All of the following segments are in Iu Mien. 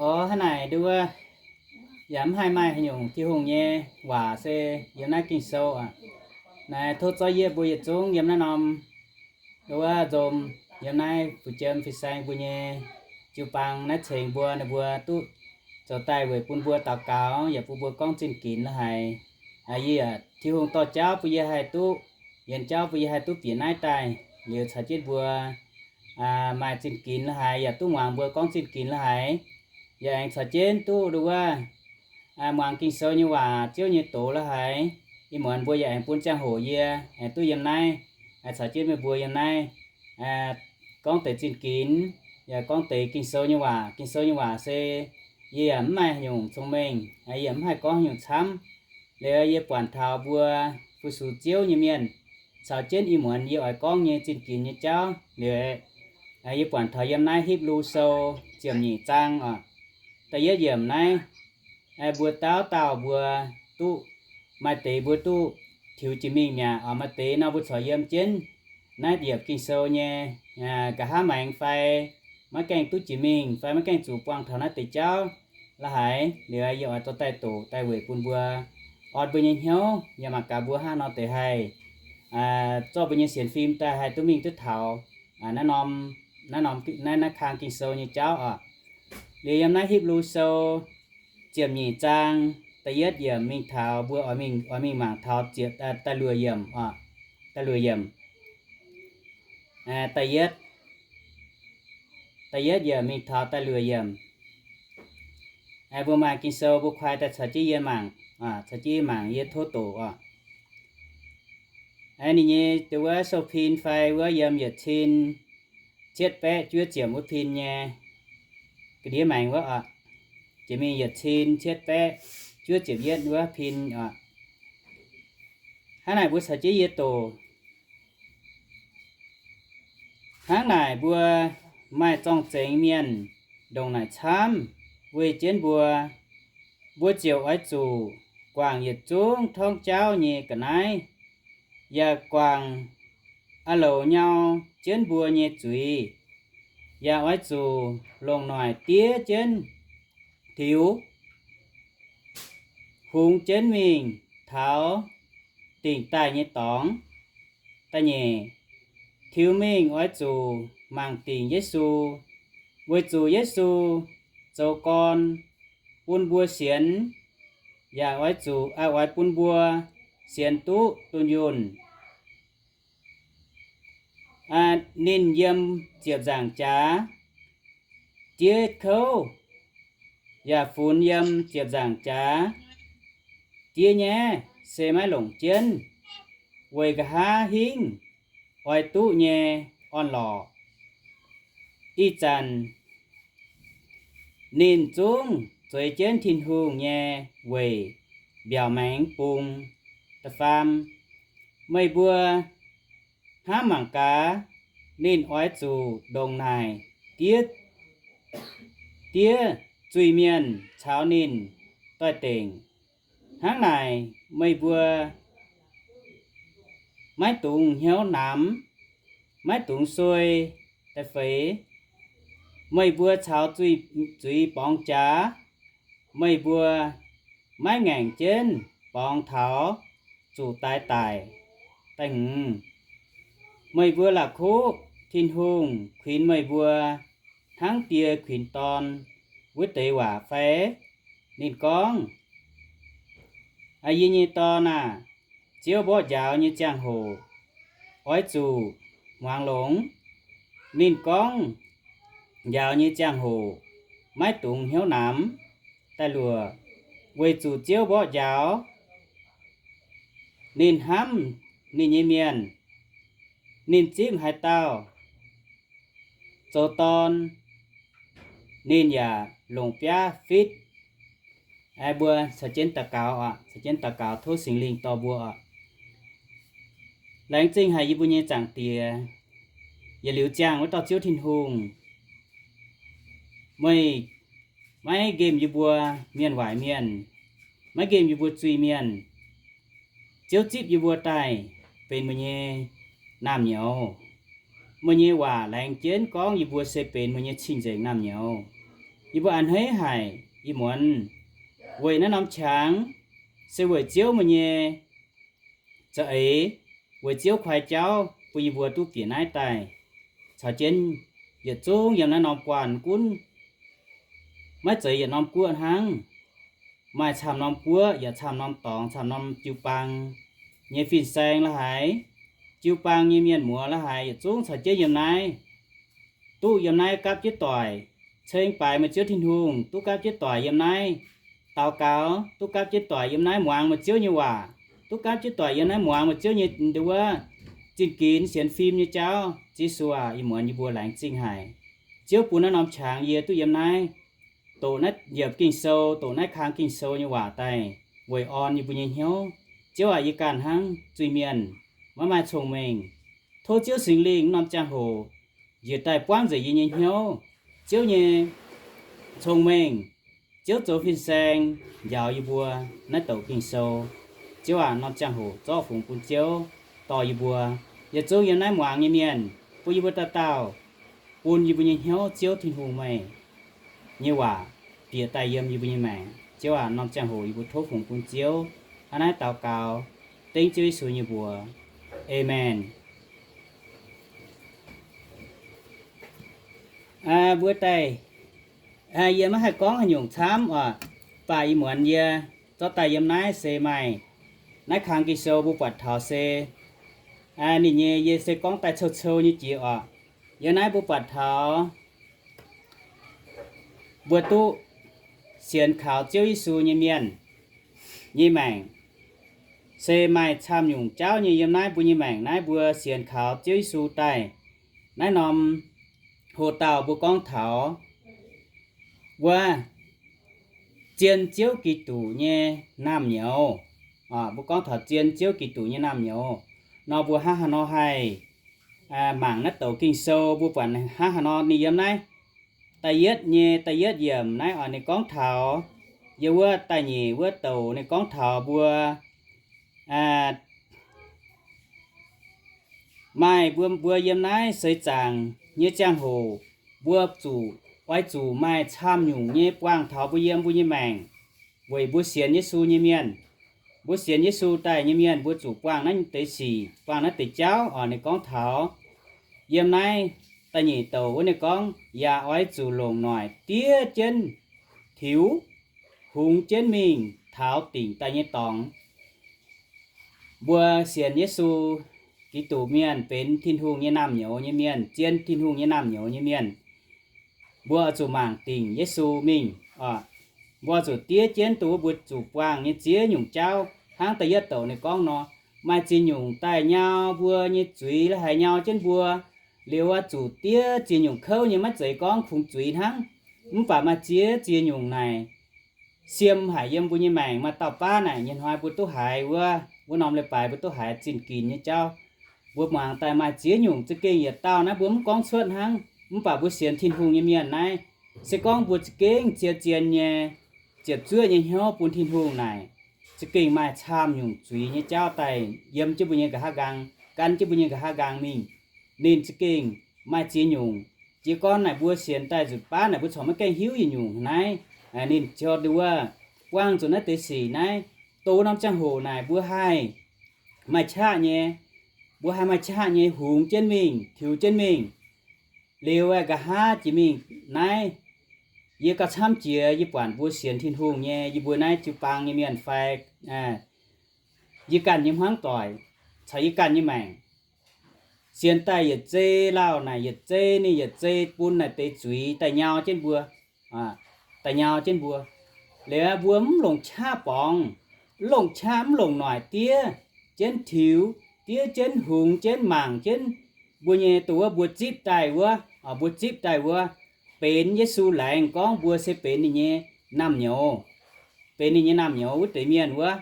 Orv, hnangv naaic nduov, yaac mv haih maaih haaix nyungc Tin-Hungh nyei waac se yiem naaiv Ging-Sou aqv. Naaiv tov zorqv yie mbuo yietc zungv yiem naaiv norm nduov nzom, yiem naaiv fu'jueiv fin-saeng mbuo nyei jiu-baang naaiv ceng mbuo, ninh mbuo duqv zoux daaih weic bun mbuo daux gaux, yaac bun mbuo gorngv zinh ginx la'haic. Yie, Tin-Hungh dorh jauv bun yie haih duqv, yienx jauv bun yie haih duqv bieqc naaiv daaih liuz caux jienv mbuo maaih zinh ginx la'haic, yaac duqv muangx mbuo gorngv zinh ginx la'haic. Yaac aengx caux jienv duqv nduov muangx Ging-Sou nyei waac, Ziouv nyei doz la'haic. Ih muonz mbuo yaac aengx bun ziangh hoc yie aengx duqv yiem naaiv caux jienv meih mbuo yiem naaiv gorngv deix zinh ginx, yaac gorngv deix Ging-Sou nyei waac. Ging-Sou nyei waac se yie yaac mv maaih haaix nyungc cong-mengh, yie yaac mv haih gorngv haaix nyungc camv. Liuz yie buatc taux mbuo fu-sux Ziouv nyei mienh caux jienv ih muonz yie oix gorngv nyei zinh ginx nyei jauv liuz, yie buatc taux yiem naaiv Hipv^lu Sou ziepc nyeic zaang oc, da'yietv yiemc naaiv, mbuo dauh dauh mbuo duqv, maaih deix mbuo duqv tiux jiex mingh mi'aqv oc. Maaih deix nor mbuo corc yiem jienv naaiv yiemc Ging-Sou nyei nqa'haav maengx fai maiv gaengh duqv jiex mingh fai maiv gaengh zuqc buangh taux naaiv deix jauv la'haic, liuz yie oix dorh daaih doqc daaih weic bun mbuo orn mbuo nyei hnyouv, yaac mangc gaax mbuo hnangv nor deix haih zorqv mbuo nyei sienx fim daaih haih duqv mingh duqv taux naaiv norm, naaiv norm, naaiv, naaiv kang Ging-Sou nyei jauv oc. Liuz yiem naaiv Hipv^lu Sou ziepc nyeic zaang da'yietv yiemc mingh taux mbuo oix mingh, oix mingh mangc taux ziepc, da'luoqc yiemc oc, da'luoqc yiemc, da'yietv, da'yietv yiemc mingh taux da'luoqc yiemc. Mbuo maaih Ging-Sou mbuo kuaai daaih caux jienv yie mangc, caux jienv yie mangc, yie tov doqc oc. Ninh nyei deix wuov sou pin fai wuov yiem yietc cin cietv baeqv juov ziepc wuov pin nyei ga'ndiev maengx wuov oc. Jiex mingh yietc cin cietv baeqv juov ziepc yietv wuov pin oc. Hnangv naaic mbuo caux jienv yie doqc. Hnangv naaic mbuo maaih zorng-zengx mienh ndongc naaic camv weih jienv mbuo, mbuo ziouc oix zuqc guangc yietc zungv torngv jauv nyei ga'naaiv, yaac guangc a'louc nyau jienv mbuo nyei zuiz, yaac oix zuqc longc noic diev jienv tiux hungx jienv mingh taux dingc daaih nyei dorngx. Da'nyeic, tiux mingh oix zuqc mangc dingc Yesu, weic zuqc Yesu zoux gorn bun mbuo sienx, yaac oix zuqc, oix bun mbuo sienx duqv dunh yunh. Ninh yiem ziepc nzaangc jaax diev kouv, yaac funx yiem ziepc nzaangc jaax diev nyaiv se maiv longc jienv, weic nqa'haav hingv oix duqv nyei orn-lorqc. Ih zanc ninh zungv zueiz jienv Tin-Hungh nyei weic mbiaauc maengx bung. Da'faam, meih mbuo hnamv mangc gaax, ninh oix zuqc ndongc naaic diev, diev zuiz-mienh caux ninh doix-dengc. Hnangv naaic meih mbuo maiv dungx hnyouv namx, maiv dungx suei. Da'feix, meih mbuo caux zuiz borngz jaax, meih mbuo maiv ngaengc jienv borngz taux zuqc daix daic. Da'hmz, meih mbuo la'kuqv Tin-Hungh kuinx meih mbuo hnangv die kuinx dorn wuov deix waac fai? Ninh gorngv, Yie nyei dorn aah! Ziouv mborqv njaaux nyei ziangh hoc oix zuqc muangx longx. Ninh gorngv njaaux nyei ziangh hoc maiv dungx hnyouv namx. Da'luoqc, weic zuqc Ziouv mborqv njaaux ninh hnamv ninh nyei mienh, ninh zipv haaix dauh zoux dorn, ninh yaac longc biaav fitv. Mbuo caux jienv daux gaux oc, caux jienv daux gaux tov Singx Lingh dorh mbuo oc. Laengz zingh haic yie mbuo nyei Zaangc Diex, yietc liuz ziangh wuov dauh Ziouv Tin-Hungh. Meih maiv nqemh yie mbuo mienh waaic mienh, maiv nqemh yie mbuo zuiz-mienh. Ziouv zipv yie mbuo daaih benx meih nyei naamh nyouz. Meih nyei waac laengz jienv gorngv yie mbuo se benx meih nyei cing-nzengc naamh nyouz. Yie mbuo a'hneiv haic ih muonz weic naaiv norm qangx, se weic Ziouv meih nyei za'eix, weic Ziouv koi jauv bun yie mbuo duqv bieqc naaiv daaih caux jienv yietc zungv yiem naaiv norm guanh gunv, maiv zeiz yietc norm guoqv hnangv. Maaih camv norm guoqv yaac camv norm dorngx, camv norm jiu-baang nyei fin-saeng la'haaix, jiu-baang nyei mienh muoz la'haaix, yietc zungv caux jienv yiem naaiv, duqv yiem naaiv gapv jienv doic, ceng baaix meih Ziouv Tin-Hungh, duqv gapv jienv doic yiem naaiv daux gaux, duqv gapv jienv doic yiem naaiv muangx meih Ziouv nyei waac, duqv gapv jienv doic yiem naaiv muangx meih Ziouv nyei nduov, zinh ginx sienx fim nyei jauv. Ziouv Yesu aac, ih muonz yie mbuo laengz zingh haic. Ziouv bun naaiv norm qangx yie duqv yiem naaiv doqc naaiv yiemc Ging-Sou, doqc naaiv kang Ging-Sou nyei waac daaih weic orn yie mbuo nyei hnyouv. Ziouv aac, yie ganh hnangv zuiz-mienh, maiv maaih cong-mengh. Tov Ziouv Singx Lingh norm ziangh hoc njiec daaih buangv nzengc yie nyei hnyouv. Ziouv nyei cong-mengh, Ziouv zoux fin-saeng njaaux yie mbuo naaiv douc Ging-Sou. Ziouv aac, norm ziangh hoc zorqv fungx bun Ziouv dorh yie mbuo yietc zungv yiem naaiv muangx nyei mienh, bun yie mbuo dauh dauh bun yie mbuo nyei hnyouv Ziouv Tin-Hungh meih nyei waac bieqc daaih yiem yie mbuo nyei maengc. Ziouv aac, norm ziangh hoc yie mbuo tov fungx bun Ziouv hnangv naaiv daux gaux, dengv Ziouv Yesu nyei mbuox. Aamen. Mbuo daaih, yie maiv haih gorngv haaix nyungc camv oc, mv baac ih muonz yie zorqv daaih yiem naaiv se maaih naaiv kang Ging-Sou mbuo buatc taux se ninh nyei, yie se gorngv daaih cou-cou nyei jiex oc. Yiem naaiv mbuo buatc taux mbuo duqv sienx kaux Ziouv Yesu nyei mienh nyei maengc, se maaih camv nyungc jauv nyei yiem naaiv mbuo nyei maengc naaiv. Mbuo sienx kaux Ziouv Yesu daaih, naaiv norm hoc-dauh mbuo gorngv taux wuov zien Ziouv Giduc nyei naamh nyouz. Mbuo gorngv taux zien Ziouv Giduc nyei naamh nyouz nor, mbuo hnangv haaix nor haih mangc naaiv douc Ging-Sou? Mbuo buatc hnangv haaix nor ninh yiem naaiv da'yietv nyei da'yietv yiemc naaiv oc, ninh gorngv taux, yiem wuov da'nyeic wuov douc ninh gorngv taux mbuo maaih mbuo, mbuo yiem naaiv seix zaangc nyei ziangh hoc, mbuo zuqc, oix zuqc maaih camv nyungc nyei buangh taux mbuo yiem mbuo nyei maengc, weic mbuo sienx Yesu nyei mienh. Mbuo sienx Yesu daaih nyei mienh, mbuo zuqc buangh naaiv deix sic, buangh naaiv deix jauv oc. Ninh gorngv taux yiem naaiv da'nyeic douc wuov ninh gorngv, yaac oix zuqc longc noic diev jienv tiux, hungx jienv mingh taux dingc daaih nyei dorngx. Mbuo sienx Yesu Giduc mienh benx Tin-Hungh nyei naamh nyouz nyei mienh, zien Tin-Hungh nyei naamh nyouz nyei mienh, mbuo oix zuqc mangc dingc Yesu mingh oc. Mbuo oix zuqc diev jienv dongh wuov mbuo zuqc buangh nyei ziex nyungc jauv. Hnangv da'yietv douc ninh gorngv nor, maaih ziex nyungc daaih nyau mbuo nyei zuiz la'haaix nyau jienv mbuo. Liuz oix zuqc diev ziex nyungc kouv nyei, maiv zeiz gorngv kungx zuiz hnangv, mv baac maaih ziex ziex nyungc naaic siem haic yiem mbuo nyei maengc. Maaih dauh baav naaic nyei hnoi mbuo duqv haiz wuov, wuov norm leiz-baaix mbuo duqv haiz zinh ginx nyei jauv. Mbuo muangx daaih maaih ziex nyungc, za'gengh yietc dauh naaiv mbuo mv gorngv cuotv hnangv. Mv baac mbuo sienx Tin-Hungh nyei mienh naaiv, se gorngv mbuo za'gengh zien-zien nyei ziepc zuoqv nyei hnyouv bun Tin-Hungh naaic, za'gengh maaih camv nyungc zuiz nyei jauv daaih yiem jienv mbuo nyei nqa'haav nqaang, gan jienv mbuo nyei nqa'haav nqaang mingh. Ninh za'gengh maaih ziex nyungc. Jiez gorn naaic mbuo sienx daaih nzunc baav naaic mbuo corc maiv gaengh hiuv yietc nyungc naaiv. Ninh ziouc nduov buangh zuqc naaiv deix sic naaiv. Dongh norm ziangh hoc naaic mbuo haih maaih qaqv nyei, mbuo haih maaih qaqv nyei hungx jienv mingh, tiux jienv mingh. Liuz nqa'haav jiex mingh naaiv, yie gauh camv jiex yie buatc mbuo sienx Tin-Hungh nyei, yie mbuo naaiv jiu-baang nyei mienh fai yie ganh nyei hmuangv doic caux yie ganh nyei maengc, sienx daaih yietc zei lauh naaic yietc zei ninh yietc zei bun naaic deix zuiz daaih nyau jienv mbuo, daaih nyau jienv mbuo. Liuz mbuo mv longc qaqv borngz, mv longc qaqv mv longc noic diev jienv tiux, diev jienv hungx jienv mangc jienv mbuo nyei, dongh wuov mbuo zipv daaih wuov, mbuo zipv daaih wuov, benx Yesu laengz gorngv mbuo se benx ninh nyei naamh nyouz, benx ninh nyei naamh nyouz wuov deix mienh wuov.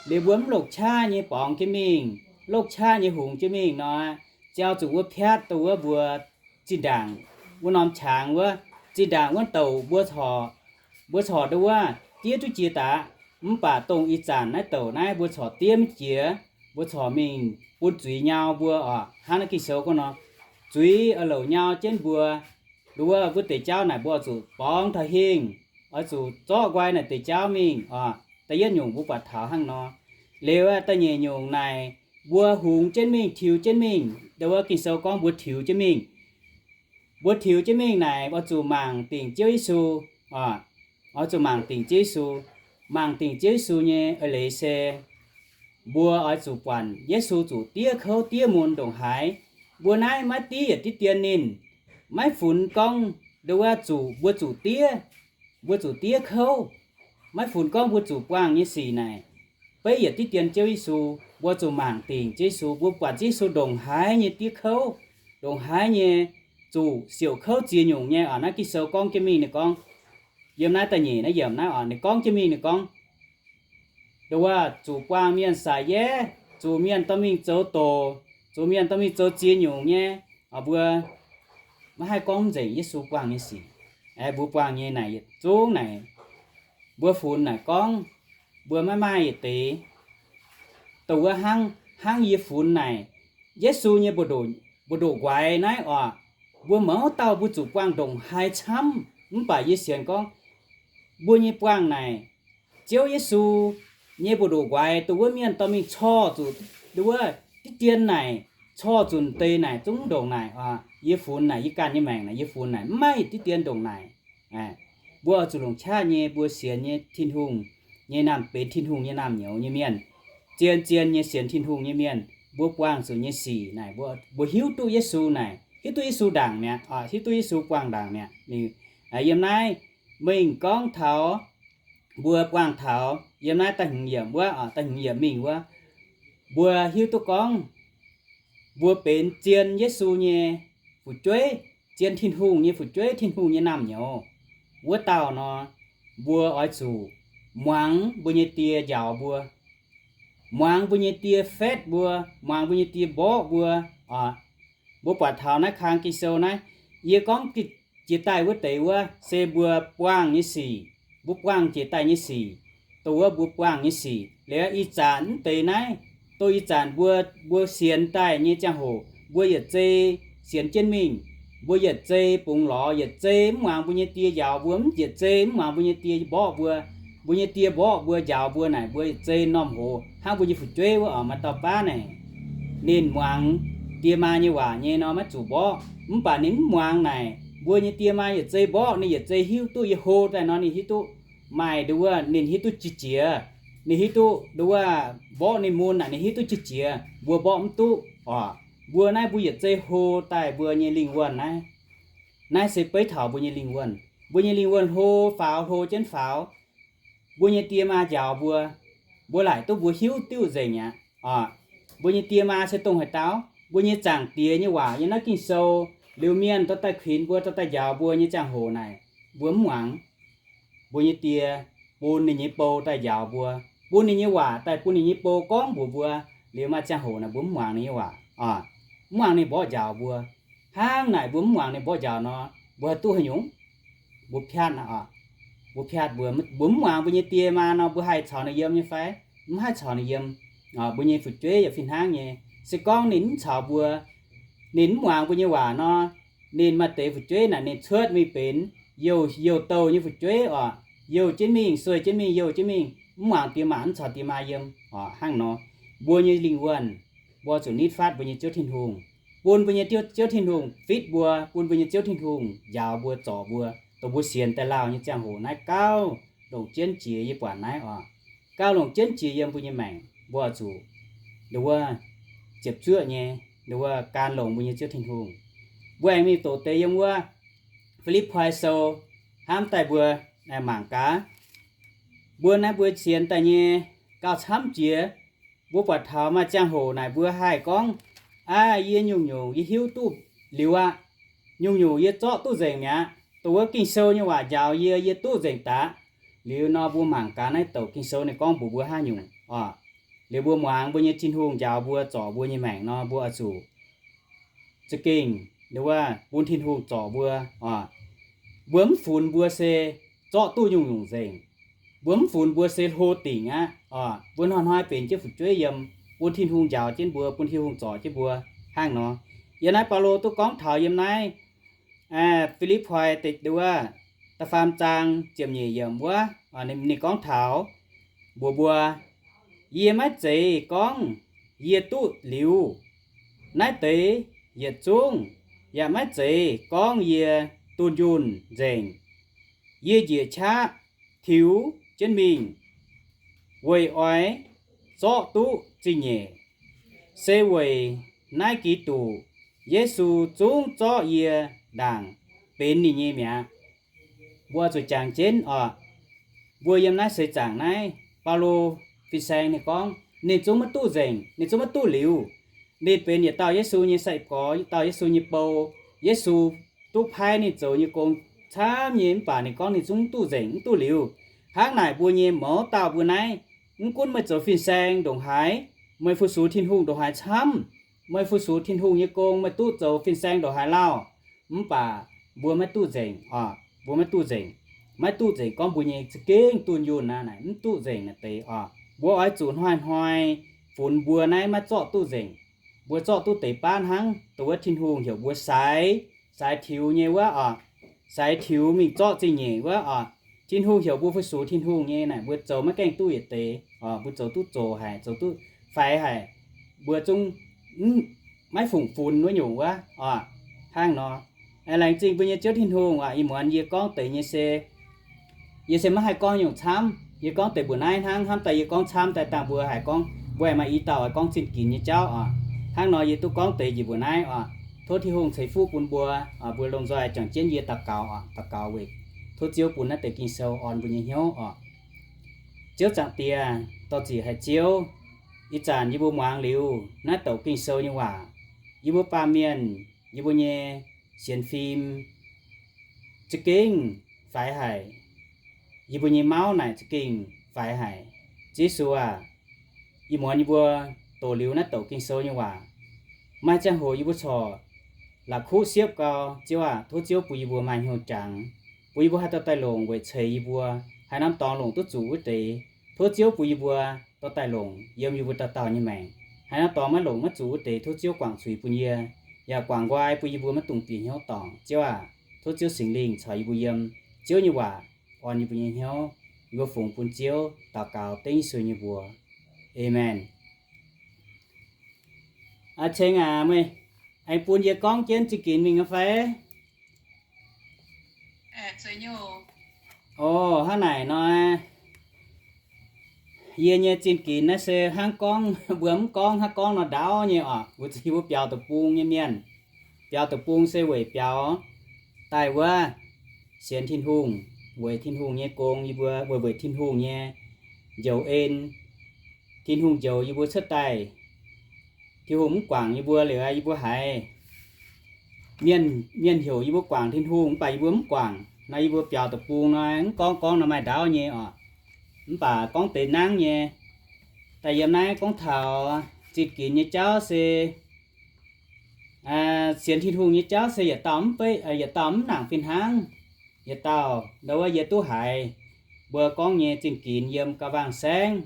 Liuz mbuo mv longc qaqv nyei borngz jienv mingh, longc qaqv nyei hungx jienv mingh nor, ziouc zuqc wuov piatv dongh wuov mbuo zinh ndaangc wuov norm qangx wuov, zinh ndaangc wuov douc mbuo corc, mbuo corc nduov wuov diev duqv jiex daaih. Mv baac dongh ih zanc naaiv douc naaiv mbuo corc diev mv jiex, mbuo corc mingh bun zuiz nyau mbuo oc. Hnangv naaiv Ging-Sou gorngv nor, zuiz oix louc nyau jienv mbuo, nduov wuov deix jauv naaic mbuo oix zuqc borngz taux hingh, oix zuqc zorqv nqoi naaic deix jauv mingh oc. Da'yietv nyungc mbuo buatc taux hnangv nor. Liuz da'nyeic nyungc naaic, mbuo hungx jienv mingh, tiux jienv mingh. Nduov wuov Ging-Sou gorngv mbuo tiux jienv mingh. Mbuo tiux jienv mingh naaic oix zuqc mangc dingc Ziouv Yesu oc. Oix zuqc mangc dingc Ziouv Yesu. Mangc dingc Ziouv Yesu nyei eix leiz se mbuo oix zuqc buatc Yesu zuqc diev kouv diev mun ndongc haaix. Mbuo naaiv maiv diev yietc diqv dien ninh. Maiv funx gorngv nduov wuov zuqc mbuo zuqc diev, mbuo zuqc diev kouv. Maiv funx gorngv mbuo zuqc buangh nyei sic naaic, beiv yietc diqv dien Ziouv Yesu. Mbuo zuqc mangc dingc Ziouv Yesu, mbuo buatc Ziouv Yesu ndongc haaix nyei diev kouv, ndongc haaix nyei zuqc siouc kouv ziex nyungc nyei oc. Naaiv Ging-Sou gorngv jienv mingh ninh gorngv, yiem naaiv da'nyeic naaiv yiemc naaiv oc, ninh gorngv jienv mingh ninh gorngv, nduov wuov zuqc buangh mienh saic yeiv, zuqc mienh dorh mingh zoux doc, zuqc mienh dorh mingh zoux ziex nyungc nyei oc. Mbuo maiv haih gorngv nzengc Yesu buangh nyei sic. Aeqv, mbuo buangh nyei naaic yietc zungv naaic, mbuo funx naaic gorngv mbuo maiv maaih yietc deix dongh wuov hnangv, hnangv yie funx naaic, Yesu nyei mbu'ndoqc, mbu'ndoqc nquaix naaiv oc. Mbuo mouz dauh mbuo zuqc buangh ndongc haaix camv, mv baac yie sienx gorngv mbuo nyei buangh naaic, Ziouv Yesu nyei mbu'ndoqc nquaix dongh wuov mienh dorh mingh corc zuqc, dongh wuov diqv dien naaic, corc zuqc deix naaic zungv ndongc naaic oc. Yie funx naaic, yie ganh nyei maengc naaic, yie funx naaic mv maaih diqv dien ndongc naaic. Mbuo oix zuqc longc qaqv nyei, mbuo sienx nyei Tin-Hungh nyei naamh, benx Tin-Hungh nyei naamh nyouz nyei mienh, zien-zien nyei sienx Tin-Hungh nyei mienh, mbuo buangh zuqc nyei sic naaic, mbuo, mbuo hiuv duqv Yesu naaic, hiuv duqv Yesu ndaangc mi'aqv, hiuv duqv Yesu buangh ndaangc mi'aqv. Yiem naaiv mingh gorngv taux, mbuo buangh taux yiem naaiv da'hmz yiemc wuov, da'hmz yiemc mingh wuov, mbuo hiuv duqv gorngv mbuo benx zien Yesu nyei fu'jueiv, zien Tin-Hungh nyei fu'jueiv, Tin-Hungh nyei naamh nyouz wuov dauh nor, mbuo oix zuqc muangx mbuo nyei die njaaux mbuo, muangx mbuo nyei die fatv mbuo, muangx mbuo nyei die mborqv mbuo oc. Mbuo buatc taux naaiv kang Ging-Sou naaiv, yie gorngv jiex daaih wuov deix wuov se mbuo buangh nyei sic, mbuo buangh jiex daaih nyei sic, dongh wuov mbuo buangh nyei sic. Liuz ih zanc mv deix naaiv, dongh ih zanc mbuo, mbuo sienx daaih nyei ziangh hoc, mbuo yietc zei sienx jienv mingh, mbuo yietc zei bungx lorz, yietc zei mv muangx mbuo nyei die njaaux mbuo, mv yietc zei mv muangx mbuo nyei die mborqv mbuo. Mbuo nyei die mborqv mbuo, njaaux mbuo naaic, mbuo yietc zei m'normh hoz hnangv mbuo nyei fu'jueiv wuov oc. Maaih dauh baav naaic, ninh muangx die maa nyei waac nyei nor maiv zuqc mborqv, mv baac ninh mv muangx naaic, mbuo nyei die maa yietc zei mborqv, ninh yietc zei hiuv duqv yie hlo daaih nor, ninh hiuv duqv maaih nduov wuov, ninh hiuv duqv jiex jiex, ninh hiuv duqv nduov wuov mborqv ninh mun naaic, ninh hiuv duqv jiex jiex, mbuo mborqv mv duqv oc. Mbuo naaiv mbuo yietc zei hlo daaih mbuo nyei lingh wuonh naaiv. Naaiv se beiv taux mbuo nyei lingh wuonh. Mbuo nyei lingh wuonh hlo faaux, hlo jienv faaux. Mbuo nyei die maa njaaux mbuo, mbuo laaic duqv mbuo hiuv diuv nzengc mi'aqv oc. Mbuo nyei die maa se dongh haaix dauh? Mbuo nyei Zaangc Diex nyei waac yiem naaiv Ging-Sou, liuz mienh dorh daaih kuinx mbuo, dorh daaih njaaux mbuo nyei ziangh hoc naaic, mbuo mv muangx. Mbuo nyei die bun ninh nyei bou daaih njaaux mbuo, bun ninh nyei waac daaih, bun ninh nyei bou gorngv mbuox mbuo, liuz maaih ziangh hoc naaic mbuo mv muangx ninh nyei waac oc, mv muangx ninh mborqv njaaux mbuo. Hnangv naaic mbuo mv muangx ninh mborqv njaaux nor, mbuo haih duqv haaix nyungc? Mbuo piatv aqv oc. Mbuo piatv mbuo, mbuo mv muangx mbuo nyei die maa nor, mbuo haih caux ninh yiem nyei fai? Mv haih caux ninh yiem. Mbuo nyei fu'jueiv yaac fih hnangv nyei. Se gorngv ninh mv caux mbuo, ninh mv muangx mbuo nyei waac nor, ninh maaih deix fu'jueiv naaic ninh cuotv mingh benx youh, youh douh nyei fu'jueiv oc. Youh jienv mingh, sueih jienv mingh, youh jienv mingh, mv muangx die maa, mv caux die maa yiem oc. Hnangv nor, mbuo nyei lingh wuonh, mbuo zuqc nitv fatv mbuo nyei Ziouv Tin-Hungh, bun mbuo nyei Ziouv Tin-Hungh fitv mbuo, bun mbuo nyei Ziouv Tin-Hungh njaaux mbuo, zorc mbuo, dongh mbuo sienx daaih lauh nyei ziangh hoc naaiv gauh longc jienv jiex. Yie buatc naaiv oc, gauh longc jienv jiex yiem mbuo nyei maengc. Mbuo zuqc nduov wuov ziepc zuoqv nyei, nduov wuov gan longx mbuo nyei Ziouv Tin-Hungh. Mbuo aengx mingh doqc deix yiem wuov Fi^lipv^poi Sou hnamv daaih mbuo mangc gaax. Mbuo naaiv mbuo sienx daaih nyei gauh camv jiex. Mbuo buatc taux maaih ziangh hoc naaic mbuo haih gorngv, aa, yie nyungc-nyungc yie hiuv duqv liuz aqv. Nyungc-nyungc yie zorqv duqv nzengc mi'aqv. Dongh wuov Ging-Sou nyei waac njaaux yie, yie duqv nzengc daaih. Liuz nor mbuo mangc gaax naaiv douc Ging-Sou ninh gorngv mbuox mbuo haaix nyungc oc. Liuz mbuo muangx mbuo nyei Tin-Hungh njaaux mbuo, zorc mbuo nyei maengc nor, mbuo oix zuqc za'gengh nduov wuov bun Tin-Hungh zorc mbuo oc. Mbuo mv funx mbuo se zorqv duqv nyungc-nyungc nzengc. Mbuo mv funx mbuo se hlo dingc aqv oc. Mbuo hnoi-hnoi benx jienv fu'jueiv yiem, bun Tin-Hungh njaaux jienv mbuo, bun Tin-Hungh zorc jienv mbuo hnangv nor. Yiem naaiv Baulo duqv gorngv taux yiem naaiv Fi^lipv^poi deix wuov da'faam zaang ziepc nyeic yiemc wuov, ninh gorngv taux mbuox mbuo, yie maiv zeiz gorngv yie duqv liuz naaiv deix yietc zungv, yaac maiv zeiz gorngv yie dunh yunh nzengc. Yie njiec qaqv tiux jienv mingh weic oix zorqv duqv zingh nyeic. Se weic naaiv Giduc Yesu zungv zorqv yie ndaangc benx ninh nyei mi'aqv. Mbuo zuqc jangx jienv oc. Mbuo yiem naaiv seix zaangc naaiv, Baulo fin-saeng ninh gorngv ninh zungv maiv duqv nzengc, ninh zungv maiv duqv liuz. Ninh benx yietc dauh Yesu nyei sai-gorx, yietc dauh Yesu nyei bou. Yesu duqv paaiv ninh zoux nyei gong camv nyei, mv baac ninh gorngv ninh zungv mv duqv nzengc, mv duqv liuz. Hnangv naaic mbuo nyei mouz dauh mbuo naaiv, mv gunv meih zoux fin-saeng ndongc haaix, meih fu-sux Tin-Hungh ndongc haaix camv, meih fu-sux Tin-Hungh nyei gong, meih duqv zoux fin-saeng ndongc haaix lauh, mv baac mbuo maiv duqv nzengc oc. Mbuo maiv duqv nzengc. Maiv duqv nzengc gorngv mbuo nyei za'gengh dunh yunh aqv, naaic mv duqv nzengc naaic deix oc. Mbuo oix zuqc hnoi-hnoi funx mbuo naaiv maiv zorqv duqv nzengc. Mbuo zorqv duqv deix baav hnangv dongh wuov Tin-Hungh heuc mbuo saaix, saaix tiux nyei wuov oc. Saaix tiux mingh zorqv zingh nyeic wuov oc. Tin-Hungh heuc mbuo fu-sux Tin-Hungh nyei naaic, mbuo zoux maiv gaengh duqv yietc deix oc. Mbuo zoux duqv zoqc haic, zoux duqv faix haic, mbuo zungv maiv fungc funx wuov nyungc wuov oc. Hnangv nor, laengz zingh mbuo nyei Ziouv Tin-Hungh oc. Ih muonz yie gorngv deix nyei se, yie se maiv haih gorngv nyungc camv. Yie gorngv deix mbuoqc naaiv hnangv, hnamv daaih yie gorngv camv daaih dangh mbuo haiz gorngv, mbuo aengx maaih i dauh oix gorngv zinh ginx nyei jauv oc. Hnangv nor yie duqv gorngv deix njiec mbuoqc naaiv oc. Tov Tin-Hungh ceix fuqv bun mbuo, mbuo lomh nzoih juangc jienv yie daux gaux oc. Daux gaux weic tov Ziouv bun naaiv deix Ging-Sou orn mbuo nyei hnyouv oc. Ziouv Zaangc Diex, dorh zic haic Ziouv, ih zanc yie mbuo muangx liuz naaiv douc Ging-Sou nyei waac, yie mbuo baamh mienh, yie mbuo nyei sienx fim za'gengh faix haic. Yie mbuo nyei mauv naaic za'gengh faix haic. Ziouv Yesu aac, ih muonz yie mbuo doqc liuz naaiv douc Ging-Sou nyei waac, maaih ziangh hoc yie mbuo corc la'kuqv siepv gau. Ziouv aac, tov Ziouv bun yie mbuo maaih hnyouv jangx, bun yie mbuo haih dorh daaih longc weic ceix yie mbuo haih norm dorngx longc duqv zuqc wuov deix. Tov Ziouv bun yie mbuo dorh daaih longc yiem yie mbuo dauh dauh nyei maengc. Haih norm dorngx maiv longc maiv zuqc wuov deix, tov Ziouv guangc zuiz bun yie, yaac guangc nqoi bun yie mbuo maiv dungx bieqc hnyouv dorngc. Ziouv aac, tov Ziouv Singx Lingh caux yie mbuo yiem. Ziouv nyei waac orn yie mbuo nyei hnyouv. Yie mbuo fungx bun Ziouv daux gaux dengv Yesu nyei mbuox. Aamen. Aa, Ceng aac, meih aengx bun yie gorngv jienv zinh ginx mingh fai? O, hnangv naaic nor, yie nyei zinh ginx naaiv se hnangv gorngv mbuo mv gorngv hnangv gorngv nor ndaauv nyei oc. Weic zuqc yie mbuo biaux deic-bung nyei mienh. Biaux deic-bung se weic biaux daaih wuov sienx Tin-Hungh, weic Tin-Hungh nyei gong, yie mbuo weic, weic Tin-Hungh nyei njoux en. Tin-Hungh njoux yie mbuo cuotv daaih, Tin-Hungh mv guangc yie mbuo liuz, yie mbuo haiz mienh, mienh heuc yie mbuo guangc Tin-Hungh mv baac yie mbuo mv guangc nor, yie mbuo biaux deic-bung nor, mv gorngv gorngv nor maaih ndaauv nyei oc. Mv baac gorngv deix nangv nyei, daaih yiem naaiv gorngv taux zinh ginx nyei jauv se, sienx Tin-Hungh nyei jauv se yietc dauh mv beiv, yietc dauh mv nangc fih hnangv. Yietc dauh ndau wuov yie duqv haiz mbuo gorngv nyei zinh ginx yiem Gauh Wangh Saengv,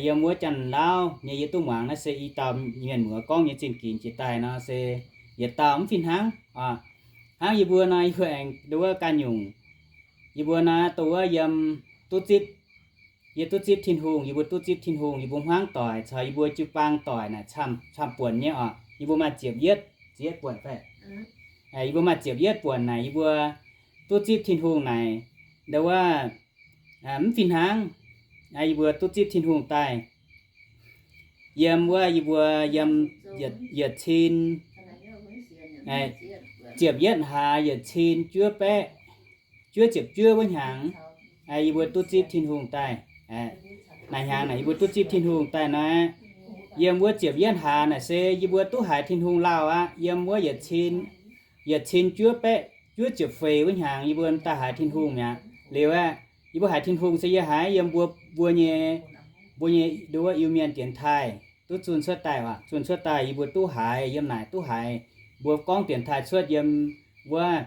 yiem wuov Janx-Lauv nyei, yie duqv muangx naaiv se i dauh mienh muoz gorngv nyei zinh ginx jiex daaih nor se yietc dauh mv fih hnangv oc. Hnangv yie mbuo nor, yie mbuo aengx ndau wuov ganh nyungc. Yie mbuo naaiv dongh wuov yiem duqv zipv, yie duqv zipv Tin-Hungh, yie mbuo duqv zipv Tin-Hungh, yie mbuo hmuangv doic caux yie mbuo jiu-baang doic naaic camv-camv buonc nyei oc. Yie mbuo maaih ziepc yietv, ziepc yietv buonc fai? Yie mbuo maaih ziepc yietv buonc naaic, yie mbuo duqv zipv Tin-Hungh naaic, ndau wuov mv fih hnangv. Yie mbuo duqv zipv Tin-Hungh daaih, yiem wuov yie mbuo yiem yietc cin, ziepc yietv hlaax yietc cin juov baeqv juov ziepc juov wuov hnyangx, yie mbuo duqv zipv Tin-Hungh daaih. Naaic hnyangx naaic yie mbuo duqv zipv Tin-Hungh daaih nor, yiem wuov ziepc yietv hlaax naaic se yie mbuo duqv haiz Tin-Hungh lauh aqv. Yiem wuov yietc cin, yietc cin juov baeqv juov ziepc feix wuov hnyangx yie mbuo daaih haiz Tin-Hungh mi'aqv. Liuz aeqv, yie mbuo haiz Tin-Hungh se yie haiz yiem mbuo, mbuo nyei, mbuo nyei nduov Iu-Mienh dienx taaih duqv zunh cuotv daaih oc. Zunh cuotv daaih yie mbuo duqv haiz, yiem naaic duqv haiz mbuo gorngv dienx taaih cuotv yiem wuov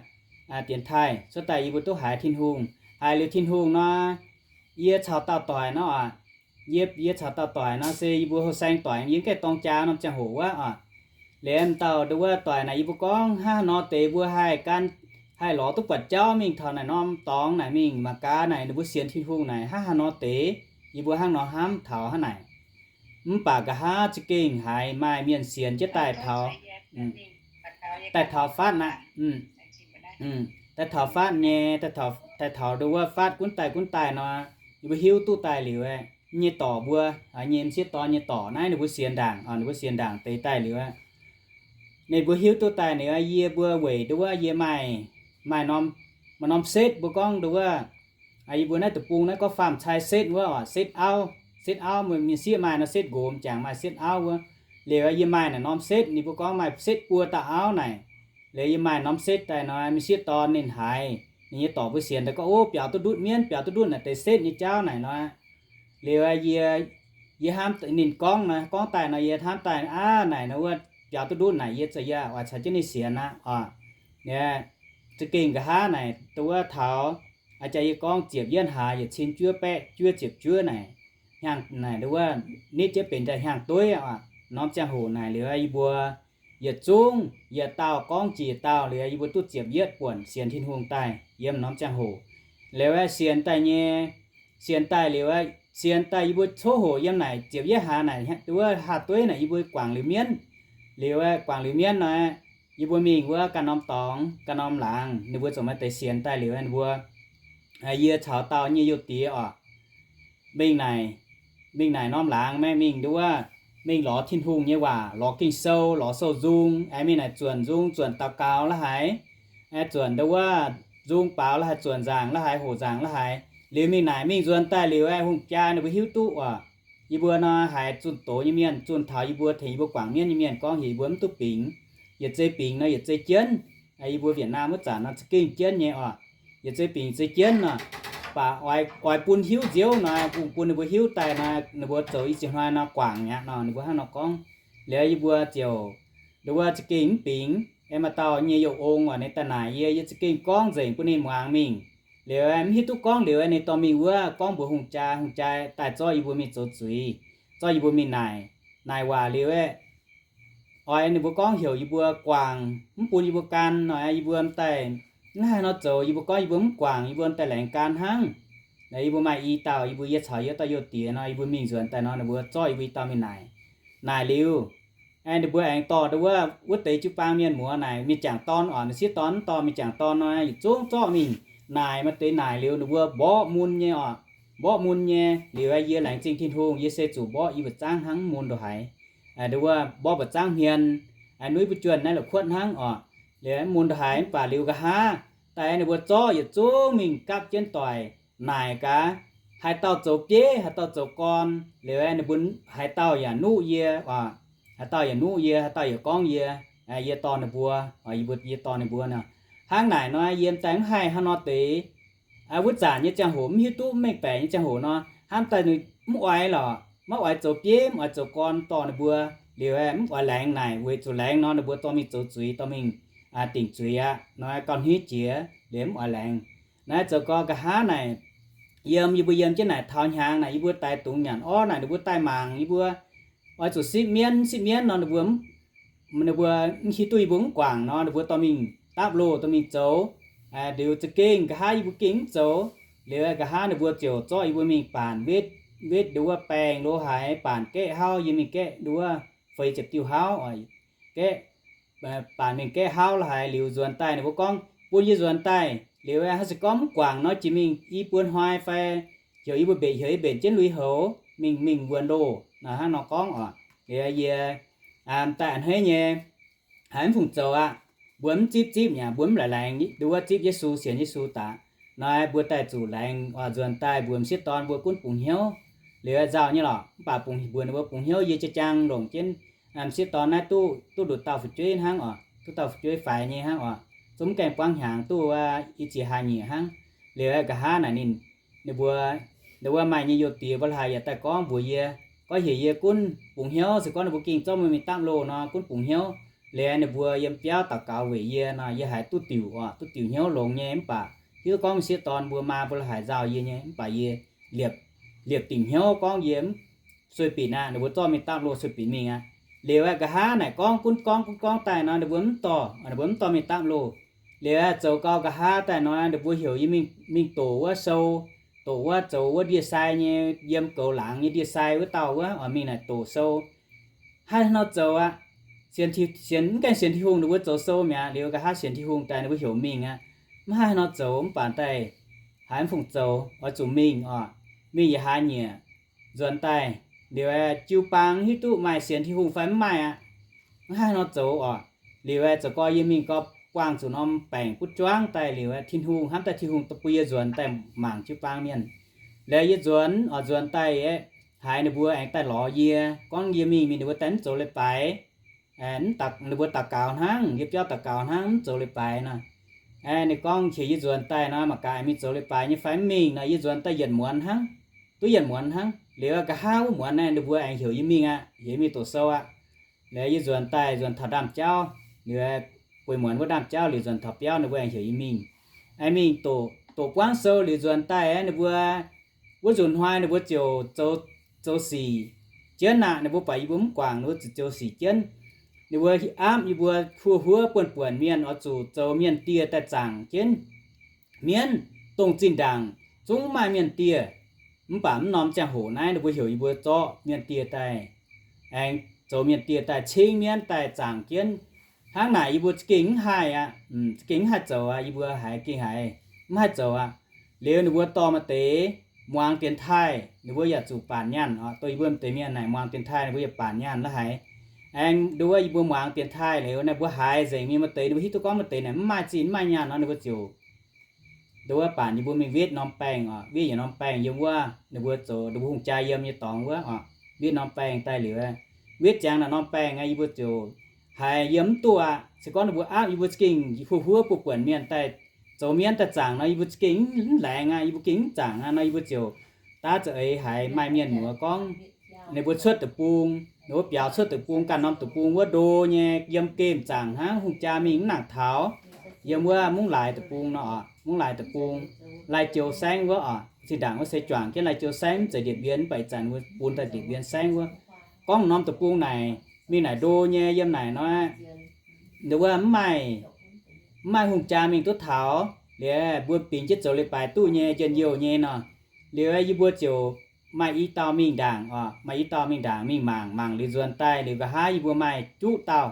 dienx taaih cuotv daaih yie mbuo duqv haiz Tin-Hungh. Haiz liuz Tin-Hungh nor, yie caux dauh doic nor oc. Yie, yie caux dauh doic nor se yie mbuo houh saeng doic, yie mv gaengh dorng jaa norm ziangh hoc wuov oc. Liuz m'dauh nduov wuov doic naaic yie mbuo gorngv hnangv haaix nor deix mbuo haih gan haih lorz duqv buatc jauv mingh taux naaic norm dorngx naaic mingh mangc gaax naaic ninh mbuo sienx Tin-Hungh naaic hnangv haaix nor deix, yie mbuo hnangv nor hnamv taux hnangv naaic. Mv baac nqa'haav za'gengh haiz maaih mienh sienx jienv daaih taux, daaih taux faatv aqv. Daaih taux faatv nyei, daaih taux nduov wuov faatv gunv daaih gunv daaih nor, yie mbuo hiuv duqv daaih liuz aeqv, nyei dorc mbuo, nyei m'sieqv dorn nyei dorc naaiv ninh mbuo sienx ndaangc, ninh mbuo sienx ndaangc deix daaih liuz aeqv, ninh mbuo hiuv duqv daaih ninh yie mbuo weic nduov wuov yie maaih, maaih norm, maaih norm setv mbuo gorngv nduov wuov, yie mbuo naaiv deic-bung naaiv gorngv faam-cai setv wuov oc, setv auv, setv auv mienh sieqv maaih nor setv nqox, m'jangc maaih setv auv wuov. Liuz yie maaih naaic norm setv, ninh mbuo gorngv maaih setv buo dauh auv naaic. Liuz yie maaih norm setv daaih nor, m'sieqv dorn ninh haiz ninh nyei dorc mbuo sienx daaih gorngv, ov, biaux duqv ndutv mienv, biaux duqv ndutv naaic deix setv nyei jauv naaic nor. Liuz yie, yie hnamv ninh gorngv nor, gorngv daaih nor yie hnamv daaih aqv, naaic nor wuov biaux duqv ndutv naaic yie za'gengh oix caux jienv ninh sienx aqv oc. Za'gengh nqa'haav naaic nduov wuov taux, aa, jaax yie gorngv ziepc yietv hlaax yietc cin juov baeqv juov ziepc juov naaic, hnyangx naaic nduov wuov nitv jienv benx daaih hnyangx-dueiv aqv. Norm ziangh hoc naaic liuz yie mbuo yietc zungv yietc dauh gorngv jiex dauh liuz yie mbuo duqv ziepc yietv buonc sienx Tin-Hungh daaih yiem norm ziangh hoc. Liuz sienx daaih nyei, sienx daaih liuz, sienx daaih yie mbuo coqv hoc yiem naaic ziepc yietv hlaax naaic nduov wuov haav-dueiv naaic yie mbuo guangc liuz mienv. Liuz guangc liuz mienv nor, yie mbuo mingh wuov ganh norm dorngx ganh norm laangz, ninh mbuo ziouc maaih deix sienx daaih liuz ninh mbuo, yie caux dauh nyei youh diex oc, mingh naaic, mingh naaic norm laangz maengx mingh nduov wuov, mingh lorz Tin-Hungh nyei waac, lorz Ging-Sou, lorz sou-nzung, aengx mingh naaic zuonc nzung, zuonc daux gaux la'haiz, aengx zuonc nduov wuov nzung baaux la'haiz, zuonc nzaangc la'haiz, hoqc nzaangc la'haiz. Liuz mingh naaic mingh nzuonx daaih liuz aeqv, hungh jaa ninh mbuo hiuv duqv oc, yie mbuo nor haiz zunh doz nyei mienh, zunh taux yie mbuo tengx yie mbuo guangc mienv nyei mienh gorngv heuc yie mbuo mv duqv bingx, yietc zei bingx nor yietc zei jienv. Yie mbuo Việt Nam wuov zanc nor za'gengh jienv nyei oc, yietc zei bingx yietc zei jienv nor. Baac oix bun hiuv nziouv nor, bun, bun ninh mbuo hiuv daaih nor, ninh mbuo zoux i ziex hnoi nor guangc mi'aqv nor, ninh mbuo hnangv nor gorngv. Liuz yie mbuo ziouc, nduov wuov za'gengh mv bingx, aengx maaih dauh nyei youh ong oc, ninh daaih naaic yie, yie za'gengh gorngv nzengc bun ninh muangx mingh. Liuz mv hiuv duqv gorngv liuz ninh dorh mingh wuov gorngv mbuox hungh jaa, hungh jaa daaih zorqv yie mbuo mingh zoux zuiz, zorqv yie mbuo mingh naaic, naaic waac liuz aeqv, oix ninh mbuo gorngv heuc yie mbuo guangc, mv bun yie mbuo gan nor, yie mbuo m'daaih mv haih nor zoux, yie mbuo gorngv yie mbuo mv guangc, yie mbuo m'daaih laengz gan hnangv. Yie mbuo maaih i dauh, yie mbuo yie caux yie dauh youh diex nor, yie mbuo mingh nzuonx daaih nor, ninh mbuo zorqv yie mbuo i dauh mingh naaic. Naaic liuz, ninh mbuo aengx dorh nduov wuov, wuov deix jiu-baang mienh muoz naaic mingh m'jangc dorn oc, ninh sieqv dorn mv dorh mingh m'jangc dorn nor, yietc zungv zorqv mingh naaic. Maaih deix naaic liuz ninh mbuo mborqv mun nyei oc, mborqv mun nyei. Liuz yie laengz zingh Tin-Hungh, yie se zuqc mborqv i mba'zangv hnangv, mv mun ndongc haaix. Nduov wuov mborqv mba'zangv hmien, nuiv mbuo juonh naaiv la'kuotv hnangv oc. Liuz mv mun ndongc haaix, mv baac liuz nqa'haav daaih ninh mbuo zorqv yietc zungv mingh gapv jienv doic naaic gaax, haaix dauh zoux bieiv, haaix dauh zoux gorn. Liuz ninh mbuo haaix dauh yaac nuqv yie oc, haaix dauh yaac nuqv yie, haaix dauh yaac gorngv yie, yie dorh ninh mbuo, yie dorh ninh mbuo nor. Hnangv naaic nor yie m'daaih mv haih hnangv nor deix. Wuov zanc nyei ziangh hoc mv hiuv duqv mv mengh baeqc nyei ziangh hoc nor, hnamv daaih mv oix lorqc, maiv oix zoux bieiv, mv oix zoux gorn dorh ninh mbuo. Liuz mv oix laengz naaic, weic zuqc laengz nor ninh mbuo dorh mingh zoux zuiz, dorh mingh dingc zuiz aqv nor, gauh hneiv jiex. Liuz mv oix laengz. Naaiv zoux gau nqa'haav naaic, yiem yie mbuo yiem jienv naaic taux hnyangx naaic, yie mbuo daix dungz nyanc orv naaic, ninh mbuo daaih mangc yie mbuo, oix zuqc sipv mienv, sipv mienv nor ninh mbuo, ninh mbuo mv hiuv duqv yie mbuo mv guangc nor, ninh mbuo dorh mingh dapv loh, dorh mingh zoux. Liuz za'gengh nqa'haav yie mbuo gengh mv zoux. Liuz nqa'haav ninh mbuo ziouc zorqv yie mbuo mingh baanc wetv, wetv nduov wuov baengh lo haaix, baanc gaeqv hauv, yie mingh gaeqv nduov wuov feix ziepc diuh hauv, gaeqv, baanc mingh gaeqv hauv lo haaix. Liuz nzuonx daaih ninh mbuo gorngv bun yie nzuonx daaih, liuz hnangv se gorngv mv guangc nor jiex mingh i buo hnoi fai heuc yie mbuo mbenc, heuc yie mbenc jienv lui-houx mingh, mingh wuonx loh nor, hnangv nor gorngv oc. Liuz yie daaih a'hneiv nyei, haiz mv fungc zoux aqv. Mbuo mv zipv zipv mi'aqv, mbuo mv laengz, nduov wuov zipv Yesu, sienx Yesu daaih nor, mbuo daaih zuqc laengz oc. Nzuonx daaih mbuo m'sieqv dorn mbuo gunv bungx hnyouv. Liuz nzauh nyei lorqc, mv baac bungx, mbuox ninh mbuo bungx hnyouv yie jaa jaang longc jienv m'sieqv dorn naaiv duqv, duqv nduqc dauh fu'jueiv hnangv oc, duqv dauh fu'jueiv faix nyei hnangv oc. Zungv mv gaengh buangv hnyangx, duqv i ziex hlaax nyieqc hnangv. Liuz nqa'haav naaic ninh, ninh mbuo, ninh mbuo maaih nyei youh diex mbuo la'haaix yaac daaih gorngv mbuox yie, gorngv heuc yie gunv bungx hnyouv, se gorngv ninh mbuo gengh zorqv mbuo mingh dapv loh nor, gunv bungx hnyouv. Liuz ninh mbuo yiem biauv daux gaux weic yie nor, yie haiz duqv diuc oc, duqv diuc hnyouv longx nyei. Mv baac hiuv duqv gorngv m'sieqv dorn mbuo maa mbuo la'haaix nzauh yie nyei, mv baac yie liepc, liepc dingc hnyouv gorngv yie mv sueih binc aqv, ninh mbuo zorqv mingh dapv loh sueih binc mingh aqv. Liuz nqa'haav naaic gorngv gunv gorngv gunv gorngv daaih nor, ninh mbuo mv dorh, ninh mbuo mv dorh mingh dapv loh. Liuz zoux gau nqa'haav daaih nor, ninh mbuo heuc yie mingh, mingh doqc wuov sou, doqc wuov zoux wuov ndie-sai nyei, yiem goux laangz nyei ndie-sai wuov dauh wuov, oix mingh naaic doqc sou. Haih nor zoux aqv. Sienx, sienx, mv gaengh sienx Tin-Hungh ninh mbuo zoux sou mi'aqv. Liuz nqa'haav sienx Tin-Hungh daaih ninh mbuo heuc mingh aqv. Mv haih nor zoux mv baac daaih haiz mv fungc zoux, oix zuqc mingh oc. Mingh yietc hlaax nyieqc nzuonx daaih, liuz jiu-baang hiuv duqv maaih sienx Tin-Hungh fai mv maaih aqv. Mv haih nor zoux oc. Liuz zoux gau yie mingh gau buangh zuqc norm baengc butv juangv daaih liuz, Tin-Hungh hnamv daaih Tin-Hungh bun yie nzuonx daaih mangc jiu-baang mienh. Liuz yie nzuonx oc, nzuonx daaih aeqv, haiz ninh mbuo aengx daaih lorz yie, gorngv yie mingh mingh ninh mbuo daaih mv zoux leiz-baaix. Ninh mbuo daux gaux hnangv, yie biauv daux gaux hnangv, mv zoux leiz-baaix nor. Ninh gorngv qiex yie nzuonx daaih nor, mangc gaax mingh zoux leiz-baaix nyei fai mv mingh nor, yie nzuonx daaih yietc muonz hnangv, duqv yietc muonz hnangv. Liuz nqa'haav wuov muonz naaiv ninh mbuo aengx heuc yie mingh aqv, heuc yie mingh doqc sou aqv. Liuz yie nzuonx daaih nzuonx taux ndaamv-jauv, liuz bueix muonz wuov ndaamv-jauv liuz nzuonx taux biauv ninh mbuo aengx heuc yie mingh. Aengx mingh doqc, doqc buangv sou liuz nzuonx daaih ninh mbuo wuov nzunc hnoi ninh mbuo ziouc zoux, zoux sic jienv aqv. Ninh mbuo buatc yie mbuo mv guangc ninh mbuo ziouc zoux sic jienv. Ninh mbuo aapv yie mbuo huo-huov buonv-buonc mienh oix zuqc zoux mienh dieh daaih zaangc jienv mienv, dongh zinh ndaangc zungv maaih mienh dieh. Mv baac mv norm ziangh hoc naaiv ninh mbuo heuc yie mbuo zorqv mienh dieh daaih, aengx zoux mienh dieh daaih cingv mienv daaih zaangc jienv. Hnangv naaic yie mbuo za'gengh mv haih aqv, za'gengh mv haih zoux aqv. Yie mbuo haiz gengh haiz mv haih zoux aqv. Liuz ninh mbuo dorh maaih deix muangx dienx taaih, ninh mbuo yaac zuqc baanc nyaanh oc. Dongh yie mbuo maaih deix mienh naaic muangx dienx taaih ninh mbuo yaac baanc nyaanh la'haiz. Aengx nduov yie mbuo muangx dienx taaih liuz naaiv mbuo haiz nzengc mingh, maaih deix ninh mbuo hiuv duqv gorngv maaih deix naaic mv maaih zinh mv maaih nyaanh nor, ninh mbuo ziouc nduov baanc yie mbuo mingh wetv norm baengh oc, wetv yietc norm baengh yiem wuov ninh mbuo zoux ninh mbuo hungh jaa yiem nyei dorngx wuov oc. Wetv norm baengh daaih liuz, wetv ziangx naaic norm baengh aqv, yie mbuo ziouc haiz yiem mv duqv aqv. Se gorngv ninh mbuo aapv yie mbuo za'gengh huo-huov buonv-buonc mienh daaih zoux mienv daaih zaangc nor, yie mbuo za'gengh mv laengz aqv, yie mbuo gengh mv zaangc aqv nor, yie mbuo ziouc daav za'eix haiz maaih mienh muoz gorngv ninh mbuo cuotv deic-bung, ninh mbuo biaux cuotv deic-bung ganh norm deic-bung wuov ndo nyei, yiem gemh zaangc hnangv, hungh jaa mingh mv nangc taux. Yiem wuov Mungv Laaix deic-bung nor oc, Mungv Laaix deic-bung, Lai Joux Saengv wuov oc, zinh ndaangc wuov se juangc jienv Lai Joux Saengv mv zeiz Điện Biên, mv baac ih zanc wuov bun daaih Điện Biên Saengv wuov. Gorngv norm deic-bung naaic mingh naaic ndo nyei, yiem naaic nor, nduov mv maaih, mv maaih hungh jaa mingh duqv taux. Liuz mbuo bingx jienv zoux leiz-baaix duqv nyei, njien-youh nyei nor. Liuz yie mbuo ziouc maaih i dauh mingh ndaangc oc, maaih i dauh mingh ndaangc mingh mangc, mangc liuz nzuonx daaih liuz nqa'haav yie mbuo maaih juqv dauh,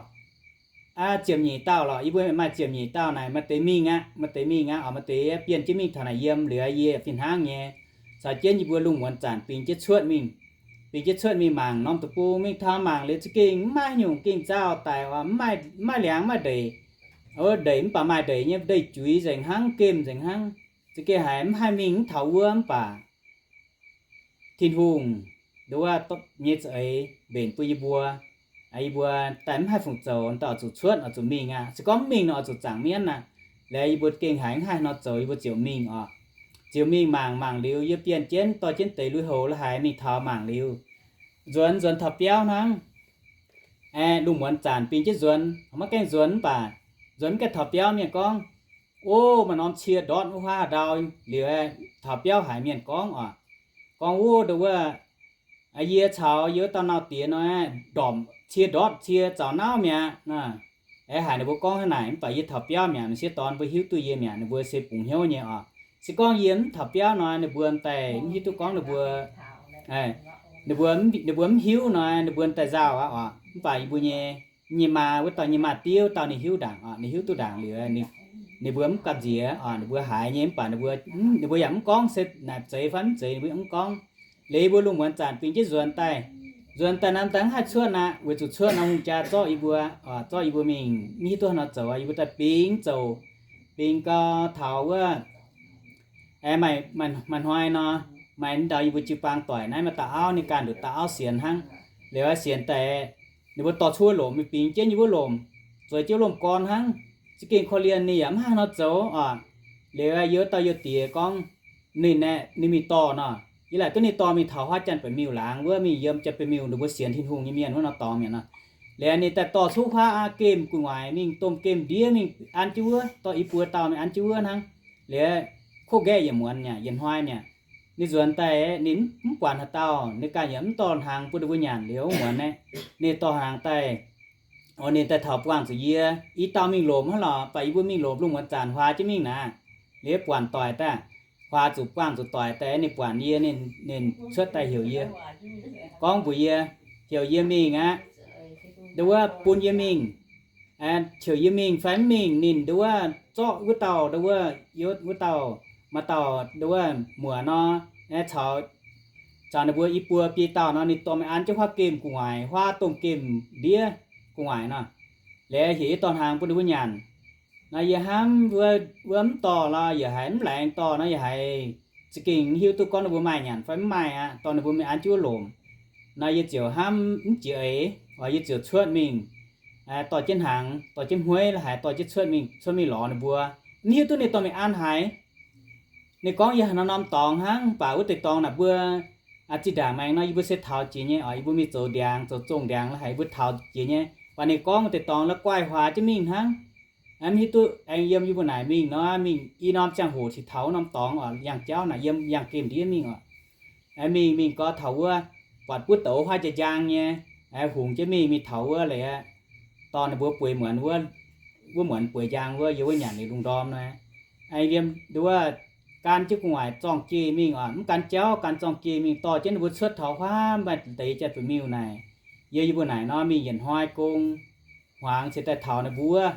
ziepc nyeic dauh lorqc. Yie mbuo maaih ziepc nyeic dauh naaic, maaih deix mingh aqv, maaih deix mingh aqv oc, maaih deix bienh jienv mingh taux naaic yiem. Liuz yie fih hnangv nyei caux jienv yie mbuo lungh muonz zanc bingx jienv cuotv mingh, bingx jienv cuotv mingh mangc norm deic-bung. Mingh taux mangc liuz za'gengh mv maaih haaix nyungc gengh nzauh daic oc, mv maaih, mv maaih liangx, mv maaih ndeic. Ndeic mv baac maaih ndeic nyei, ndeic-juiz nzengc hnangv, gemh nzengc hnangv. Za'gengh haiz mv haih mingh mv taux wuov, mv baac Tin-Hungh nduov nyei za'eix mbenc bun yie mbuo, yie mbuo daaih mv haih fungc zoux, daaih oix zuqc cuotv, oix zuqc mingh aqv. Se gorngv mv mingh nor oix zuqc zaangc mienv aqv. Liuz yie mbuo gengh haiz mv haih hnoi zoux, yie mbuo ziouc mingh oc. Ziouc mingh mangc, mangc liuz yie bienh jienv dorh jienv deix lui-houx la'haiz mingh taux mangc liuz, nzuonx, nzuonx taux biauv hnangv. Aeqv, lungh muonz zanc bingx jienv nzuonx, maiv gaengh nzuonx mv baac nzuonx mv gaengh taux biauv, mienh gorngv, Ov, maaih norm cie ndortv wuov huaav ndau. Liuz taux biauv haiz mienh gorngv oc, gorngv, Ov, ndo wuov, yie caux yie wuov dauh nauz diex nor, ndorpc cie ndortv cie zaux nauv mi'aqv. Aeqv, haiz ninh mbuo gorngv hnangv naaic mv baac yie taux biauv mi'aqv, m'sieqv dorn mbuo hiuv duqv yie mi'aqv, ninh mbuo se bungx hnyouv nyei oc. Se gorngv yie mv taux biauv nor, ninh mbuo daaih mv hiuv duqv gorngv ninh mbuo, ninh mbuo, ninh mbuo mv hiuv nor, ninh mbuo daaih nzauh aqv oc. Mv baac yie mbuo nyei, nyei maa, wuov dauh nyei maa diev wuov dauh ninh hiuv ndaangc oc, ninh hiuv duqv ndaangc liuz, ninh mbuo mv gamh nziex oc, ninh mbuo haiz nyei mv baac ninh mbuo, ninh mbuo yaac mv gorngv se naaic zeiz fai mv zeiz, ninh mbuo yaac mv gorngv. Liuz yie mbuo lungh muonz zanc bingx jienv nzuonx daaih, nzuonx daaih naaic daaih mv haih cuotv aqv. Weic zuqc cuotv nor hungh jaa zorqv yie mbuo, zorqv yie mbuo mingh mv hiuv duqv haaix nor zoux. Yie mbuo daaih bingx zoux, bingx gau taux wuov, maaih, maaih hnoi nor, maaih ndau yie mbuo jiu-baang doic naaiv maaih dauh auv, ninh ganh nduqc dauh auv sienx hnangv. Liuz sienx daaih, ninh mbuo dorh cuotv lomc mingh bingx jienv yie mbuo lomc, zueiz jienv lomc gorn hnangv. Za'gengh korv-lienh ninh yaac mv haih haaix nor zoux oc. Liuz yie wuov dauh youh diex gorngv, ninh aeqv, ninh mingh dorh nor, yie laaic duqv ninh dorh mingh taux huaav Janx-Baeqc Miuh laangz wuov, mingh yiem Janx-Baeqc Miuh ninh mbuo sienx Tin-Hungh nyei mienh wuov nor dorngx mi'aqv nor. Liuz ninh daaih dorh cuotv huaav aqv, gemh gu'nguaaic mingh, domh gemh ndiev mingh an jienv wuov, dorh i buo dauh mingh an jienv wuov hnangv. Liuz koqv nqaeqv yietc muonz mi'aqv, yietc hnoi mi'aqv. Ninh nzuonx daaih ninh mv buatc haaix dauh, ninh ganh yaac mv dorh hnaangx bun ninh mbuo nyanc. Liuz wuov muonz aeqv, ninh dorh hnaangx daaih Ninh daaih taux buangh zuqc yie, i dauh mingh lomc hnangv lorqc, baac yie mbuo mingh lomc lungh muonz zanc huaax jienv mingh naaic, liuz buatc doic daaih, huaax zuqc buangh zuqc doic daaih ninh buatc yie, ninh, ninh cuotv daaih heuc yie, gorngv mbuox yie, heuc yie mingh aqv, nduov wuov bun yie mingh, qiuc yie mingh fai mv mingh ninh nduov wuov zorqv wuov dauh, nduov wuov, wuov dauh, maaih dauh nduov wuov muoc nor, caux, caux ninh mbuo i buo biei dauh nor, ninh dorh mingh an jienv huaav gemh gu'nguaaic, huaav domh gemh ndiev gu'nguaaic nor. Liuz heuc yie dorh hnaangx bun ninh mbuo nyanc. Nor yie hnamv wuov, wuov mv dorh lorqc, yaac haiz mv laengz dorh nor, yaac haiz za'gengh mv hiuv duqv gorngv ninh mbuo maaih nyanc fai mv maaih aqv. Dorh ninh mbuo mingh an jienv wuov lomc. Nor yie ziouc hnamv mv jiex eix, oix yie ziouc cuotv mingh dorh jienv hnaangx, dorh jienv hmueiv la'haiz dorh jienv cuotv mingh, cuotv mingh lorz ninh mbuo. Mv hiuv duqv ninh dorh mingh an haaix. Ninh gorngv yie haaix norm norm dorngx hnangv, mv baac wuov deix dorngx naaic mbuo zinh ndaangc maengx nor yie mbuo se taux jiex nyei oc. Yie mbuo mingh zoux ndiangx, zoux zongh ndiangx la'haiz yie mbuo taux jiex nyei. Mv baac ninh gorngv wuov deix dorngx la'guaih huaax jienv mingh hnangv. Mv hiuv duqv aengx yiem yie mbuo naaic mingh nor, mingh i norm ziangh hoc cingx taux wuov norm dorngx oc, yangh jauv naaic yiem yangh gemh ndiev mingh oc. Mingh mingh gau taux wuov, buatc buov douz huaav jaa njang nyei, hungx jienv mingh, mingh taux wuov leiz aqv, dorh ninh mbuo bueix muonz wuov, wuov muonz bueix njang wuov, yie wuov nyanc liuz lungh ndorm nor, yiem nduov wuov gan jienv gu'nguaaic zorng-jeiv mingh oc, mv gan jauv gan zorng-jeiv mingh dorh jienv ninh mbuo cuotv taux huaav maaih deix jaa-ba'miuh naaic. Yie, yie mbuo naaic nor mingh yietc hnoi gong hmuangx cingx daaih taux ninh mbuo wuov,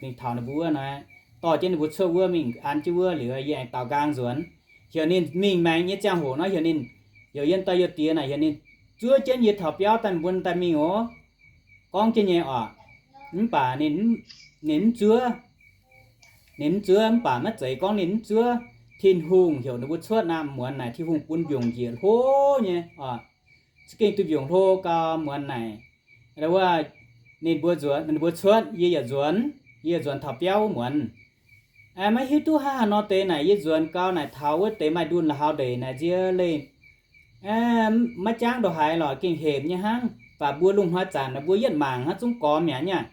mingh taux ninh mbuo wuov nor, dorh jienv ninh mbuo cuotv wuov mingh an jienv wuov liuz, yie aengx daaux nqaang nzuonx. Heuc ninh mingh maengx nyei ziangh hoc nor, heuc ninh, heuc yie dauh youh diex naaic, heuc ninh zuov jienv yie taux biauv daaih mbuo daaih mingh oc, gorngv jienv nyei oc. Mv baac ninh, ninh mv zuov. Ninh mv zuov mv baac maiv zeiz gorngv ninh mv zuov. Tin-Hungh heuc ninh mbuo cuotv naaic, muonz naaic Tin-Hungh bun mbiungc njiec hlo nyei oc. Za'gengh duih mbiungc hlo gau muonz naaic. Wuov, ninh mbuo nzuonx, ninh mbuo cuotv, yie yaac nzuonx, yie yaac nzuonx taux biauv wuov muonz. Maiv hiuv duqv hnangv haaix nor deix naaic, yie nzuonx gau naaic taux wuov deix maaih ndunh la'haux ndeic naaic nziex leih, maiv jangv ndongc haaix lorqc, gengh hepc nyei hnangv. Baac mbuo lungh hnoi zanc naaic mbuo yietv mangc hnangv, zungv gormx mi'aqv nyei.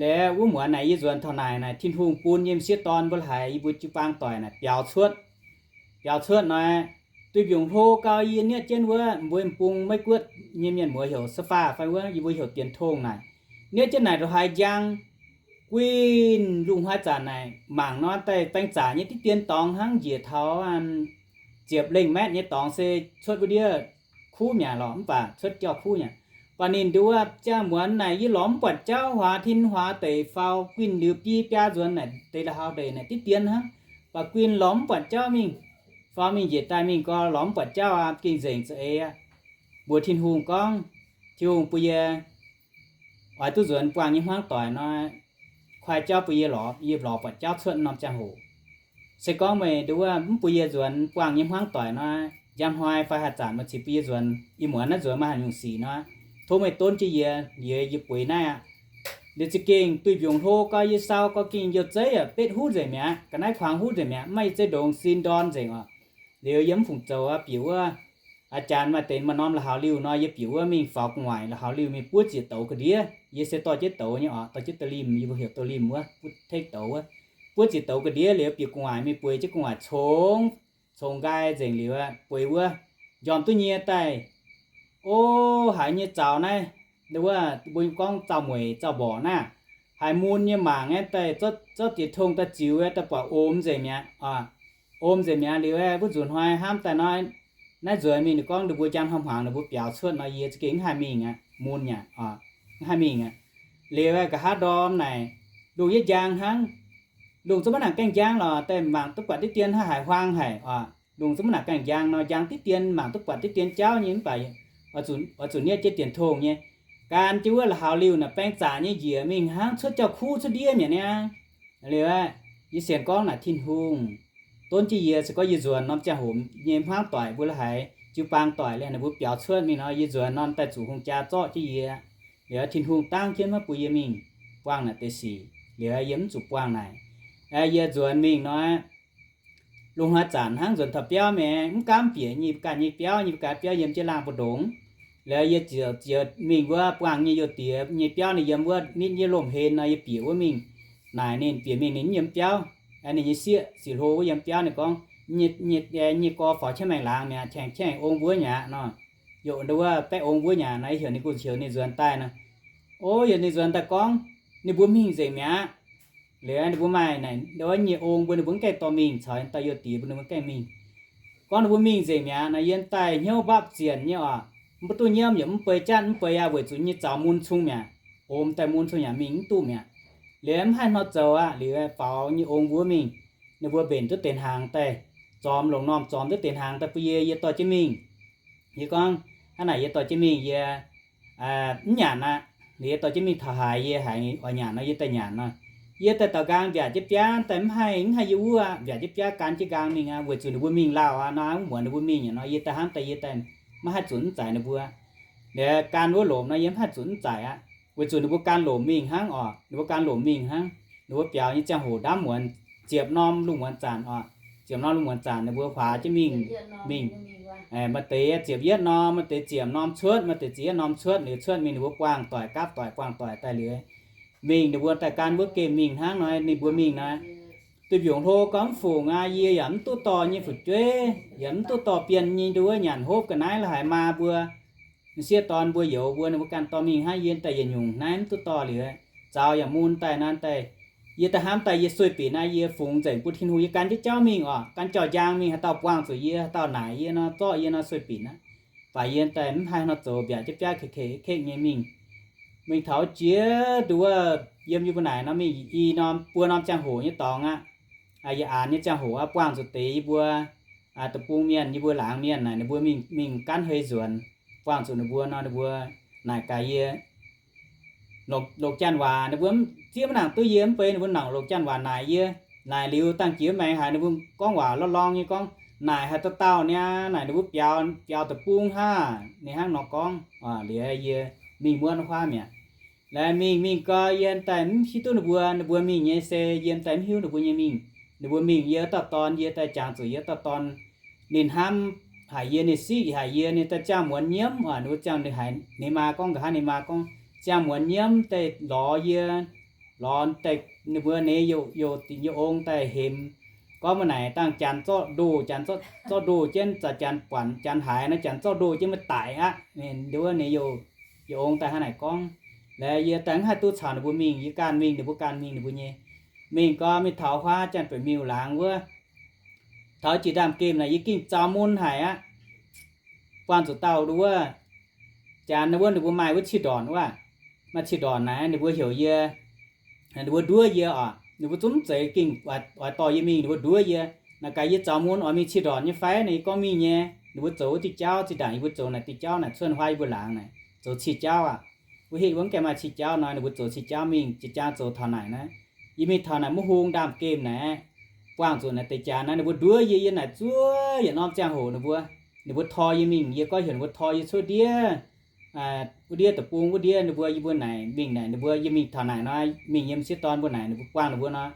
Liuz wuov muonz naaic yie nzuonx taux naaic, naaic Tin-Hungh bun nyei m'sieqv dorn mbuo la'haiz, yie mbuo jiu-baang doic naaic biaux cuotv. Biaux cuotv nor, duih mbiungc hlo gau, yie nietv jienv wuov mbuo m'bung Meiv Guoqv nyei mienh muoz heuc สปา fai wuov yie mbuo heuc dienx tongh naaic. Nietv jienv naaic ndongc haaix njang, guinh lungh hnoi zanc naaic mangc nor, daaih baeng zaqc nyei diqv dien dorngx hnangv, njiec taux ziepc lengh แมตร nyei dorngx se cuotv wuov ndiev kuv mi'aqv lorqc, mv baac cuotv jauv kuv mi'aqv. Baac ninh nduov wuov ziangh muonz naaic yie lorz mv buatc jauv, huaax tin huaax deic faaux guinh liuz biei biaa nzuonx naaic deix la'haux ndeic naaic diqv dien hnangv. Baac guinh lorz mv buatc jauv mingh, faaux mingh njiec daaih mingh gau, lorz mv buatc jauv aqv, gengh nzengc za'eix aqv. Mbuox Tin-Hungh gorngv, Tin-Hungh bun yie oix duqv nzuonx buangh nyei hmuangv doic nor, koi jauv bun yie lorz, yie lorz buatc jauv cuotv norm ziangh hoc. Se gorngv meih nduov wuov mv bun yie nzuonx buangh nyei hmuangv doic nor, njang hnoi fai haaix zanc meih cingx bun yie nzuonx, ih muonz naaiv nzuonx maaih haaix nyungc sic nor, tov meih donv jienv yie, yie, yie bueix naaiv aqv. Liuz za'gengh duih mbiungc hlo gau, yie sau gau gengh youh zeiv yaac betv huv nzengc mi'aqv, ga'naaiv kuangx huv nzengc mi'aqv, mv maaih yie zeiv ndongx sin ndorn nzengc oc. Liuz yie mv fungc zoux aqv, bieqc wuov อาจารย์ maaih deix maaih norm la'haux liuh nor, yie bieqc wuov mingh faaux gu'nguaaic la'haux liuh mingh buov ziec douz ga'ndiev. Yie se dorh jienv douz nyei oc, dorh jienv douz limh, yie mbuo heuc douz limh wuov, buov tekv douz wuov. Buov ziec douz ga'ndiev liuz bieqc gu'nguaaic mingh bueix jienv gu'nguaaic congx, congx nqaai nzengc liuz bueix wuov, njormh duqv nyie daaih, o, haiz nyei zaux naaiv, wuov mbuo gorngv zaux mueic zaux mborqc naaiv, haiz mun nyei mangc aeqv, daaih zorqv diex tongh daaih ziux aeqv, daaih buatc om nzengc mi'aqv. Om nzengc mi'aqv liuz aeqv, wuov nzunc hnoi hnamv daaih nor, naaiv nzuonx mingh ninh gorngv ninh mbuo njang hnoi hmuangx ninh mbuo biaux cuotv nor, yie za'gengh mv haih mingh aqv, mun aqv, mv haih mingh aqv. Liuz aeqv, nqa'haav ndorm naaic, lungh yietv njang hnangv. Lungh zungv maiv nangc gaengh njang lorqc, daaih mangc duqv buatc diqv dien hnangv haic, huaang haic oc. Lungh zungv maiv nangc gaengh njang nor, njang diqv dien, mangc duqv buatc diqv dien jauv nyei mv baac oix zuqc nietv jienv dienx tongh nyei. Gan jienv wuov la'haux liuh naaic baeng zaqc nyei njiec mingh hnangv cuotv jauv-kuv cuotv ndiev mi'aqv niaa. Liuz aeqv, yie sienx gorngv naaic Tin-Hungh donv jienv yie, se gorngv yie nzuonx norm ziangh hoc nyei hmuangv doic mbuo la'haiz jiu-baang doic liuz ninh mbuo biaux cuotv mingh nor, yie nzuonx norm daaih zuqc hungh jaa zorqv jienv yie. Liuz Tin-Hungh dangv jienv maiv bun yie mingh buangh naaic deix sic. Liuz yie mv zuqc buangh naaic. Yie nzuonx mingh nor, lungh hnoi zanc hnangv nzuonx taux biauv maengx, mv gaamv bieqc nyei ganh nyei biauv, nyei ganh biauv yiem jienv laangh mbu'ndongx. Liuz yie ziouc, ziouc mingh wuov buangh nyei youh diex nyei biauv, ninh yiem wuov mitv nyei lomh hen nor, yie bieqc wuov mingh. Naaic ninh bieqc mingh ninh mv yiem biauv, ninh nyei sieqv sic hlo wuov yiem biauv. Ninh gorngv, nyei, nyei gorx faaux qaqv maengx laangz mi'aqv, qaengc qaqv ong mbuov mi'aqv nor. Youc nduov wuov baeqv ong mbuov mi'aqv nor, heuc ninh gu heuc ninh nzuonx daaih nor. O, yie ninh nzuonx daaih gorngv, ninh mbuo mingh nzengc mi'aqv. Liuz ninh mbuo maaih naaic, wuov nyei ong mbuo ninh mbuo mv gaengh dorh mingh, caux dauh youh diex mbuo ninh mbuo gaengh mingh. Gorngv ninh mbuo mingh nzengc mi'aqv nor, yie daaih hnyouv mbapv zienc nyei oc. Mv duqv nyiemv yaac mv bei jatv mv bei aqv, weic zuqc nyei zaux mun cung mi'aqv. Om daaih mun cung yaac mingh mv duqv mi'aqv. Liuz mv haih hnoi zoux aqv. Liuz faaux nyei ong mbuo mingh, ninh mbuo mbenc duqv deix hnaangx daaih, zormx longc normh zormx duqv deix hnaangx daaih bun yie, yie dorh jienv mingh. Yie gorngv, hnangv naaic yie dorh jienv mingh yie mv nyanc aqv. Liuz yie dorh jienv mingh taux haaix yie haiz oix nyanc nor yie daaih nyanc nor. Yie daaih daaux nqaang mbiaauc jienv biaav daaih mv haih, mv haih yie wuov aqv, mbiaauc jienv biaav gan jienv nqaang mingh aqv, weic zuqc ninh mbuo mingh lauh aqv nor, mv muonz ninh mbuo mingh nyanc nor, yie daaih hnamv daaih yie daaih maiv haih zunc mv zaic ninh mbuo. Liuz gan wuov lomc nor yie mv haih zunc mv zaic aqv, weic zuqc ninh mbuo gan lomc mingh hnangv oc, ninh mbuo gan lomc mingh hnangv. Ninh mbuo biaux nyei ziangh hoc ndaamv muonz ziepc norm lungh muonz zanc oc, ziepc norm lungh muonz zanc ninh mbuo huaax jienv mingh, mingh. Maaih deix ziepc yietv norm, maaih deix ziepc norm cuotv, maaih deix ziepc yietv norm cuotv, liuz cuotv mingh ninh mbuo buangh doic gapv doic buangh doic daaih liuz mingh, ninh mbuo daaih gan wuov gemh mingh hnangv nor ninh mbuo mingh nor. Duih mbiungc hlo gorngv mv fungc aqv, yie yaac mv duqv dorh nyei fu'jueiv, yaac mv duqv dorh bienh nyei nduov nyanc hopv ga'naaiv la'haic maa mbuo, m'sieqv dorn mbuo youz mbuo ninh mbuo ganh dorh mingh hnangv, yie daaih yietc nyungc naaiv mv duqv dorh liuz, zaux yaac mun daaih naaiv daaih. Yie daaih hnamv daaih yie sueih binc naaiv, yie fungx nzengc bun Tin-Hungh, yie gan jienv jauv mingh oc, gan jauv-njang mingh, haaix dauh buangh zuqc yie, haaix dauh naaic yie nor, zorqv yie nor sueih binc aqv. Baac yie daaih mv haih nor zoux, mbiaauc jienv biaav kekv-kekv nyei mingh. Mingh taux jiex nduov, yiem yie mbuo naaic nor mingh i norm buo norm ziangh hoc nyei dorngx aqv. Yie aanx nyei ziangh hoc aqv, buangh zuqc deix yie mbuo deic-bung mienh, yie mbuo laangz mienh naaic, ninh mbuo mingh, mingh gaanv hei nzuonx, buangh zuqc ninh mbuo nor, ninh mbuo naaic gaax yie longc, longc janx waac, ninh mbuo zieqv maiv nangc duqv yie mv bei, ninh mbuo nongc longc janx waac naaic yie. Naaic liuz dangh jiex maengx haic, ninh mbuo gorngv waac lorqc lorngh nyei gorngv, naaic haaix dauh dauh niaa, naaic ninh mbuo biaux, biaux deic-bung hnangv, ninh hnangv nor gorngv. Liuz yie mingh muonv huaav mi'aqv. Laaix mingh mingh gau, yie daaih mv hiuv duqv ninh mbuo, ninh mbuo mingh nyei se yie daaih mv hiuv ninh mbuo nyei mingh. Ninh mbuo mingh yie dauh dorn, yie daaih jangx zuqc yie dauh dorn. Ninh hnamv haic yie, ninh siqv haic yie, ninh daaih ziangh muonz nyiemv oc, ninh mbuo ziangh, ninh haiz ninh maa gorngv, nqa'haav ninh maa gorngv, ziangh muonz nyiemv daaih lorz yie, lorz daaih ninh mbuo nyei youh, youh, youh ong daaih hemx gorngv, mv naaic dangh janx zorqv ndoh, janx zorqv, zorqv ndoh jienv, zanc janx buatc janx haaix nor, janx zorqv ndoh jienv maiv daic aqv. Ninh wuov ninh youh, youh ong daaih hnangv naaic gorngv. Laaix yie daaih mv haih duqv caux ninh mbuo mingh, yie ganh mingh, ninh mbuo ganh mingh ninh mbuo nyei. Mingh gau, mingh taux huaav Janx-Bieqc Miuh laangz wuov, taux jiex ndaamv-gemh naaic yie gengh zaux mun haic aqv. Buangh zuqc dauh wuov, janx wuov ninh mbuo maaih wuov cih ndornc wuov, maaih cih ndornc naaic ninh mbuo heuc yie, ninh mbuo nduov yie oc, ninh mbuo zungv mv zeiz gengh oix dorh yie mingh, ninh mbuo nduov yie. Naaic gaax yie zaux mun oix mingh cih ndornc nyei fai? Naaic yie gorngv mingh nyei. Ninh mbuo zoux wuov diuh jauv, zinh ndaangc yie mbuo zoux naaic diuh jauv naaic, cuotv huaav yie mbuo laangz naaic zoux cih jauv aqv. Wuov hitv wuov mv gaengh maaih cih jauv nor, ninh mbuo zoux cih jauv mingh, jiex jaang zoux taux naaic naaiv. Yie mingh taux naaic mv hung ndaamv-gemh naaic, buangh zuqc naaic deix jaax naaiv, ninh mbuo nduov yie, yie naaic zuov yietc norm ziangh hoc ninh mbuo, ninh mbuo tor yie mingh, yie goiv heuc ninh mbuo tor yie cuotv ndiev, wuov ndiev deic-bung wuov ndiev, ninh mbuo, yie mbuo naaic mingh naaic, ninh mbuo, yie mingh taux naaic nor, mingh yiem m'sieqv dorn mbuo naaic, ninh mbuo buangh ninh mbuo nor,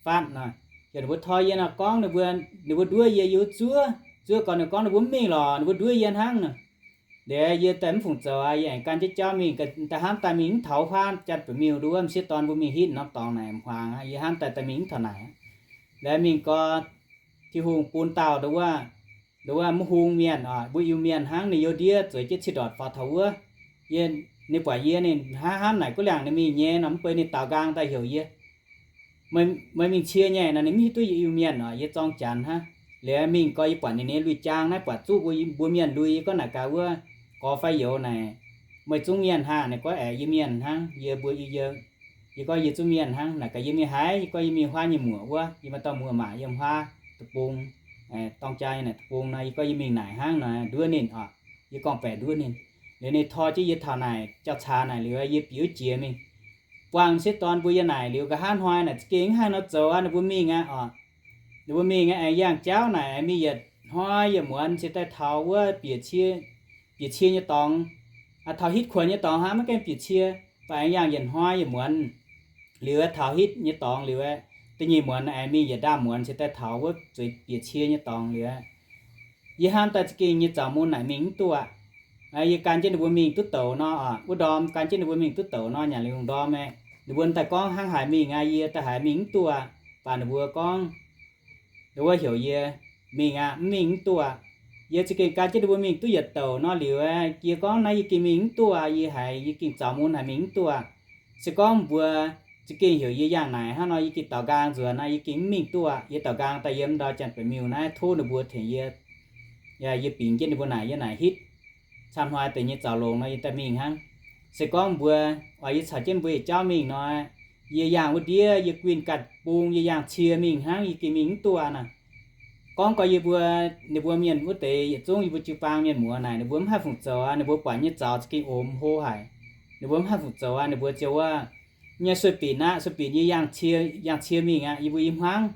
faatv nor, heuc ninh mbuo tor yie nor gorngv ninh mbuo, ninh mbuo nduov yie, yie wuov zuov, zuov gau ninh gorngv ninh mbuo mv mingh lorqc, ninh mbuo nduov yie hnangv nor. Liuz yie daaih mv fungc zoux aqv, yie aengx gan jienv jauv mingh, daaih hnamv daaih mingh mv taux huaav Janx-Bieqc Miuh nduov, m'sieqv dorn mbuo mingh hitv norm dorngx naaic hmuangx aqv, yie hnamv daaih daaih mingh mv taux naaic. Liuz mingh gau, Tin-Hungh bun dauh nduov, nduov mv hung mienh oc, mbuo Iu-Mienh hnangv, ninh youh ndiev zueiz jienv cih ndortc faaux taux wuov. Yie, ninh buatc yie ninh hnamv hnamv naaic guv liangc ninh mingh nyei nor, mv bei ninh daaux nqaang daaih heuc yie, meih mingh cie nyei nor, ninh mv hiuv duqv yie Iu-Mienh oc, yie zorng Janx hnangv. Liuz mingh gau yie buatc ninh nyei lui-jaang naaiv buatc zuqv mbuo, mbuo mienh lui, yie gorngv naaic gaax wuov, gorx fai youz naaic, meih zungv mienh haa? Ninh gorngv aeqv, yie mienh hnangv, yie mbuo, yie, yie gorngv yie zungv mienh hnangv. Naaic gaax yie mingh haaix? Yie gorngv yie mingh huaav nyei muoc wuov, yie maaih dauh muoz-maac yiem huaav deic-bung, dorng jaa nyei naaic deic-bung nor, yie gorngv yie mingh naaic hnangv nor, nduov ninh oc. Yie gorngv-baeqc nduov ninh. Liuz ninh tor jienv yie taux naaic jauv-caax naaic liuz, yie bieqc wuov jiex mingh buangh m'sieqv dorn mbuo yie naaic liuz, nqa'haav hnoi naaic za'gengh mv haih nor zoux aqv, ninh mbuo mingh aqv oc. Ninh mbuo mingh aqv, aengx yangh jauv naaic mingh yietc hnoi yietc muonz cingx daaih taux wuov bieqc cie, bieqc cie nyei dorngx. Taux hitv kuonx nyei dorngx hnangv, maiv gaengh bieqc cie, baac aengx yangh yietc hnoi yietc muonz. Liuz taux hitv nyei dorngx liuz, da'nyeic muonz aengx mingh yietc ndaamv-muonz cingx daaih taux wuov zueiz bieqc cie nyei dorngx liuz, yie hnamv daaih za'gengh nyei zaux mun naaic mingh mv duqv aqv. Yie gan jienv ninh mbuo mingh duqv douc nor, wuov ndorm gan jienv ninh mbuo mingh duqv douc nor, nyanc liuz lungh ndorm aeqv, ninh mbuo daaih gorngv hnangv haaix mingh aqv, yie daaih haaix mingh mv duqv aqv. Baac ninh mbuo gorngv, ninh wuov heuc yie mingh aqv, mv mingh mv duqv aqv. Yie za'gengh gan jienv ninh mbuo mingh duqv yietc douc nor liuz, yie gorngv naaiv yie gengh mingh mv duqv aqv, yie haiz yie gengh zaux mun haic mingh mv duqv aqv. Se gorngv mbuo za'gengh heuc yie yangh naaic hnangv nor, yie gengh daaux nqaang nzuonx naaiv, yie gengh mv mingh duqv aqv. Yie daaux nqaang daaih yiem ndau Janx-Baeqc Miuh naaiv tov ninh mbuo tengx yie, yie bingx jienv ninh mbuo naaic, yie naaic hitv camv hnoi deix nyei zaux longx nor yie daaih mingh hnangv. Se gorngv mbuo, oix yie caux jienv mbuo yietc jauv mingh nor, yie yangh wuov ndiev yie guinh ganh bung, yie yangh cie mingh hnangv, yie gengh mingh mv duqv aqv naaic. Gorngv gorx yie mbuo, ninh mbuo mienh wuov deix yietc zungv yie mbuo jiu-baang mienh muoz naaic, ninh mbuo mv haih fungc zoux aqv, ninh mbuo buatc nyei zaux za'gengh omx hlo haic. Ninh mbuo mv haih fungc zoux aqv, ninh mbuo ziouc wuov, nyei sueih binc aqv, sueih binc yie yangh cie, yangh cie mingh aqv, yie mbuo i hmuangv.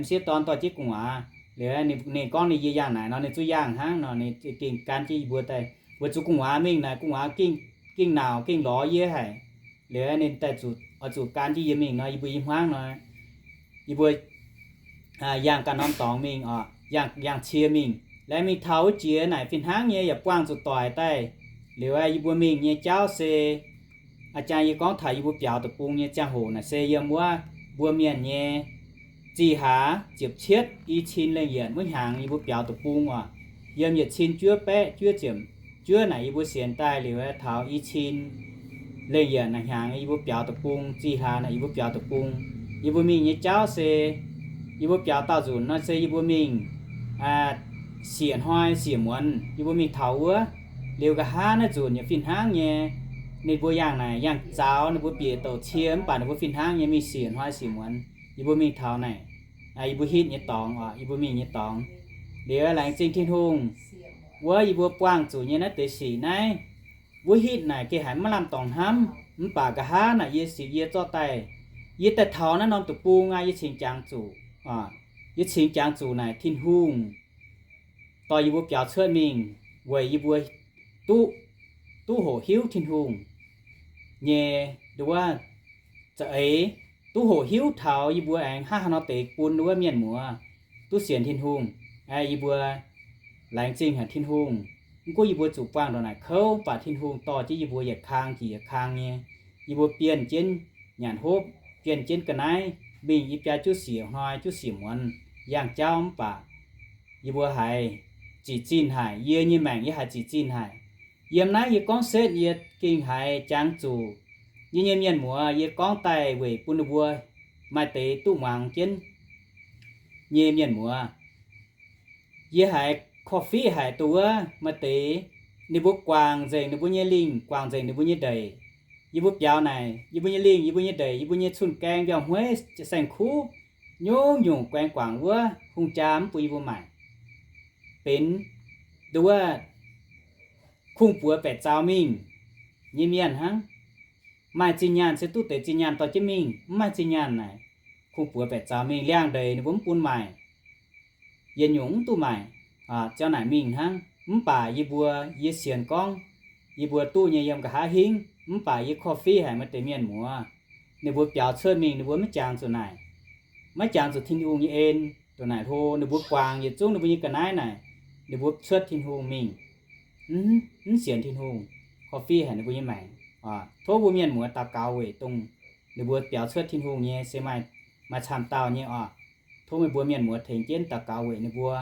M'sieqv dorn dorh jienv gu'nguaaz liuz, ninh gorngv ninh yie yangh naaic nor, ninh zuqc yangh hnangv nor, ninh gengh gan jienv yie mbuo daaih weic zuqc gu'nguaaz mingh naaic, gu'nguaaz gengh naauc gengh lorz yie haic. Liuz ninh daaih zuqc oix zuqc gan jienv yie mingh nor, yie mbuo i hmuangv nor, yie mbuo yangh ganh norm dorngx mingh oc, yangh cie mingh. Laengz mingh taux wuov jiex naaic fih hnangv nyei yaac buangh zuqc doic daaih. Liuz yie mbuo mingh nyei jauv se, a'jang yie gorngv taux yie mbuo biaux deic-bung nyei ziangh hoc naaic se yiem wuov mbuo mienh nyei zih hlaax ziepc cietv i cin lengh yietc wuov hnyangx yie mbuo biaux deic-bung oc. Yiem yietc cin juov baeqv juov ziepc juov naaic yie mbuo sienx daaih liuz, taux i cin lengh yietc naaic hnyangx yie mbuo biaux deic-bung, zih hlaax naaic yie mbuo biaux deic-bung. Yie mbuo mingh nyei jauv se, yie mbuo biaux daauh nzunc nor se yie mbuo mingh siec hnoi siec muonz, yie mbuo mingh taux wuov. Liuz nqa'haav naaiv nzunc yaac fih hnangv nyei. Ninh mbuo yangh naaic yangh zaux, ninh mbuo bieqc douc cie mv baac ninh mbuo fih hnangv nyei mingh siec hnoi siec muonz. Yie mbuo mingh taux naaic, yie mbuo hitv nyei dorngx oc, yie mbuo mingh nyei dorngx. Liuz laengz zingh Tin-Hungh, wuov yie mbuo buangh zuqc nyei naaiv deix sic naaiv, wuov hitv naaic gengh haiz maiv lamh dorngx hnamv. Mv baac nqa'haav naaic yie sic yie zorqv daaih, yie daaih taux naaiv norm deic-bung aqv, yie cingx jangx zuqc, yie cingx jangx zuqc naaic Tin-Hungh dorh yie mbuo biaux cuotv mingh weic yie mbuo duqv, duqv hoqc hiuv Tin-Hungh nyei nduov za'eix, duqv hoqc hiuv taux yie mbuo aengx hnangv haaix nor deix bun wuov mienh muoz duqv sienx Tin-Hungh. Yie mbuo laengz zingh haic Tin-Hungh. Mv gunv yie mbuo zuqc buangh ndongc naaic kouv, mv baac Tin-Hungh dorh jienv yie mbuo yietc kang jiex yietc kang nyei. Yie mbuo bienh jienv nyanc hopv, bienh jienv ga'naaiv, mingh i biaa juqv siec hnoi juqv siec muonz yangh jauv, mv baac yie mbuo haiz zic zinh haic. Yie nyei maengc yie haiz zic zinh haic. Yiem naaiv yie gorngv setv yie gengh haiz jangx zuqc yie nyei mienh muoz. Yie gorngv daaih weic bun ninh mbuo maaih deix duqv muangx jienv nyei mienh muoz. Yie haiz korv-fiqv haic dongh wuov maaih deix ninh mbuo guangc nzengc ninh mbuo nyei lingh, guangc nzengc ninh mbuo nyei ndeic. Yie mbuo biaux naaic, yie mbuo nyei lingh, yie mbuo nyei ndeic, yie mbuo nyei cun-gaeng, mbiauh hmueiv, saeng-kuv, nyungc-nyungc guaengx guangc wuov hungh jaa mv bun yie mbuo maaic. Benx nduov kungx-buoz baeqc zaux mingh nyei mienh hnangv. Maaih zinh nyaanh se duqv deix zinh nyaanh dorh jienv mingh, mv maaih zinh nyaanh naaic, kungx-buoz baeqc zaux mingh, liangx-ndeic ninh mbuo mv bun maaic, yietc nyungc mv duqv maaic, ziouc naaic mingh hnangv. Mv baac yie mbuo, yie sienx gorngv yie mbuo duqv nyei yiem nqa'haav hingv. Mv baac yie korv-fiqv haic maaih deix mienh muoz, ninh mbuo biaux cuotv mingh ninh mbuo maiv jangx zuqc naaic, maiv jangx zuqc Tin-Hungh nyei en. Ndongc naaic hlo ninh mbuo guangc yietc zungv ninh mbuo nyei ga'naaiv naaic, ninh mbuo cuotv Tin-Hungh mingh, mv sienx Tin-Hungh, korv-fiqv haic ninh mbuo nyei maengc. Tov mbuo mienh muoz daux gaux weic dongh ninh mbuo biaux cuotv Tin-Hungh nyei se maaih, maaih camv dauh nyei oc. Tov meih mbuo mienh muoz tengx jienv daux gaux weic ninh mbuo.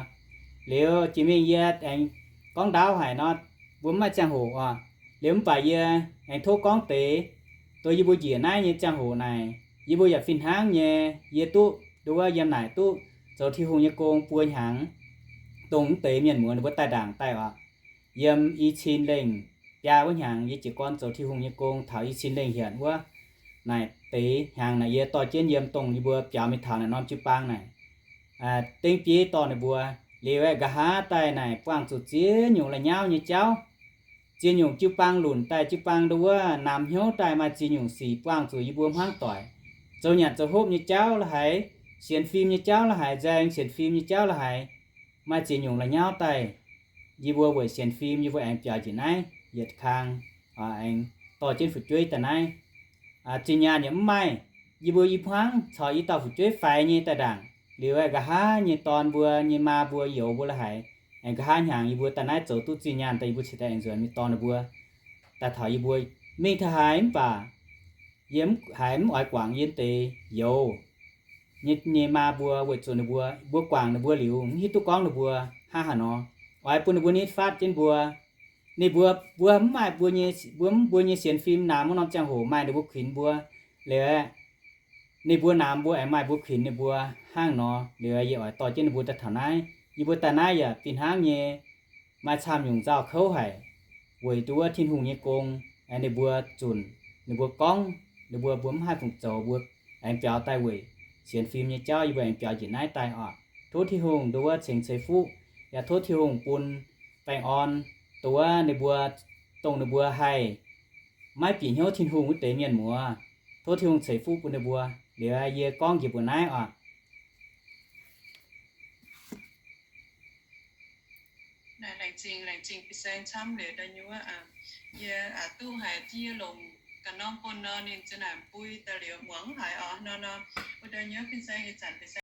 Liuz jiex mingh yie aengx gorngv ndaauv haic nor, mbuo mv maaih ziangh hoc oc. Liuz mv baac yie aengx tov gorngv deix, dongh yie mbuo njiec naaiv nyei ziangh hoc naaic, yie mbuo yaac fih hnangv nyei, yie duqv nduov yiem naaic duqv zoux Tin-Hungh nyei gong buo hnyangx. Dongh mv deix mienh muoz ninh mbuo daaih ndaangc daaih oc. Yiem i cin lengh biaa wuov hnyangx yie jiez gorn zoux Tin-Hungh nyei gong taux i cin lengh hietc wuov, naaic deix hnyangx naaic yie dorh jienv yiem dongh yie mbuo biaux mingh taux naaic norm jiu-baang naaic, dengv bieiv dorh ninh mbuo. Liuz aeqv, nqa'haav daaih naaic buangh zuqc ziex nyungc la'nyauv nyei jauv. Ziex nyungc jiu-baang lunc daaih, jiu-baang nduov namx hnyouv daaih, maaih ziex nyungc sic buangh zuqc yie mbuo hmuangv doic. Zoux nyanc zoux hopv nyei jauv la'haiz, sienx fim nyei jauv la'haiz, nzaeng sienx fim nyei jauv la'haiz, maaih ziex nyungc la'nyauv daaih. Yie mbuo weic sienx fim yie mbuo aengx biaux njiec naaiv yietc kang, aengx dorh jienv fu'jueiv daaih naaiv. Zinh nyaanh yaac mv maaih. Yie mbuo i hmuangv caux i dauh fu'jueiv faix nyei daaih ndaangc. Liuz aeqv, nqa'haav nyei dorn mbuo nyei maa mbuo youz mbuo la'haiz, aengx nqa'haav hnyangx yie mbuo daaih naaiv zoux duqv zinh nyaanh daaih yie mbuo cingx daaih aengx nzuonx mingh dorh ninh mbuo daaih taux yie mbuo mingh taux haaix mv baac yie haiz mv oix guangc yie deix youz nyei maa mbuo weic zuqc ninh mbuo, mbuo guangc ninh mbuo liuz mv hiuv duqv gorngv ninh mbuo hnangv haaix nor. oix bun ninh mbuo nitv fatv jienv mbuo. Ninh mbuo, mbuo mv maaih mbuo nyei, mbuo mv mbuo nyei sienx fim naamx wuov norm ziangh hoc maaih ninh mbuo kuinx mbuo. Liuz aeqv, ninh mbuo naamx mbuo aengx maaih mbuo kuinx ninh mbuo hnangv nor. Liuz yie oix dorh jienv ninh mbuo daaih taux naaiv. Yie mbuo daaih naaiv yaac fih hnangv nyei, maaih camv nyungc nzauh kouv haic, weic nduov Tin-Hungh nyei gong, aengx ninh mbuo zunc, ninh mbuo gorngv, ninh mbuo, mbuo mv haih fungc zoux, mbuo aengx biaux daaih weic sienx fim nyei jauv, yie mbuo aengx biaux njiec naaiv daaih oc. Tov Tin-Hungh nduov cengx ceix fuqv, yaac tov Tin-Hungh bun baengh orn nduov ninh mbuo, dongh ninh mbuo haih maiv bieqc hnyouv Tin-Hungh wuov deix mienh muoz. Tov Tin-Hungh ceix fuqv bun ninh mbuo. Liuz yie gorngv njiec mbuo naaiv oc. Laengz zingh, laengz zingh fin-saeng camv liuz da'nyuoqv. Yie duqv haiz jienv longc ga'norm bun nor, ninh za'naaic bui daaih liuz muangx haiz oc nor nor. Wuov da'nyuoqv fin-saeng ih zanc fin-saeng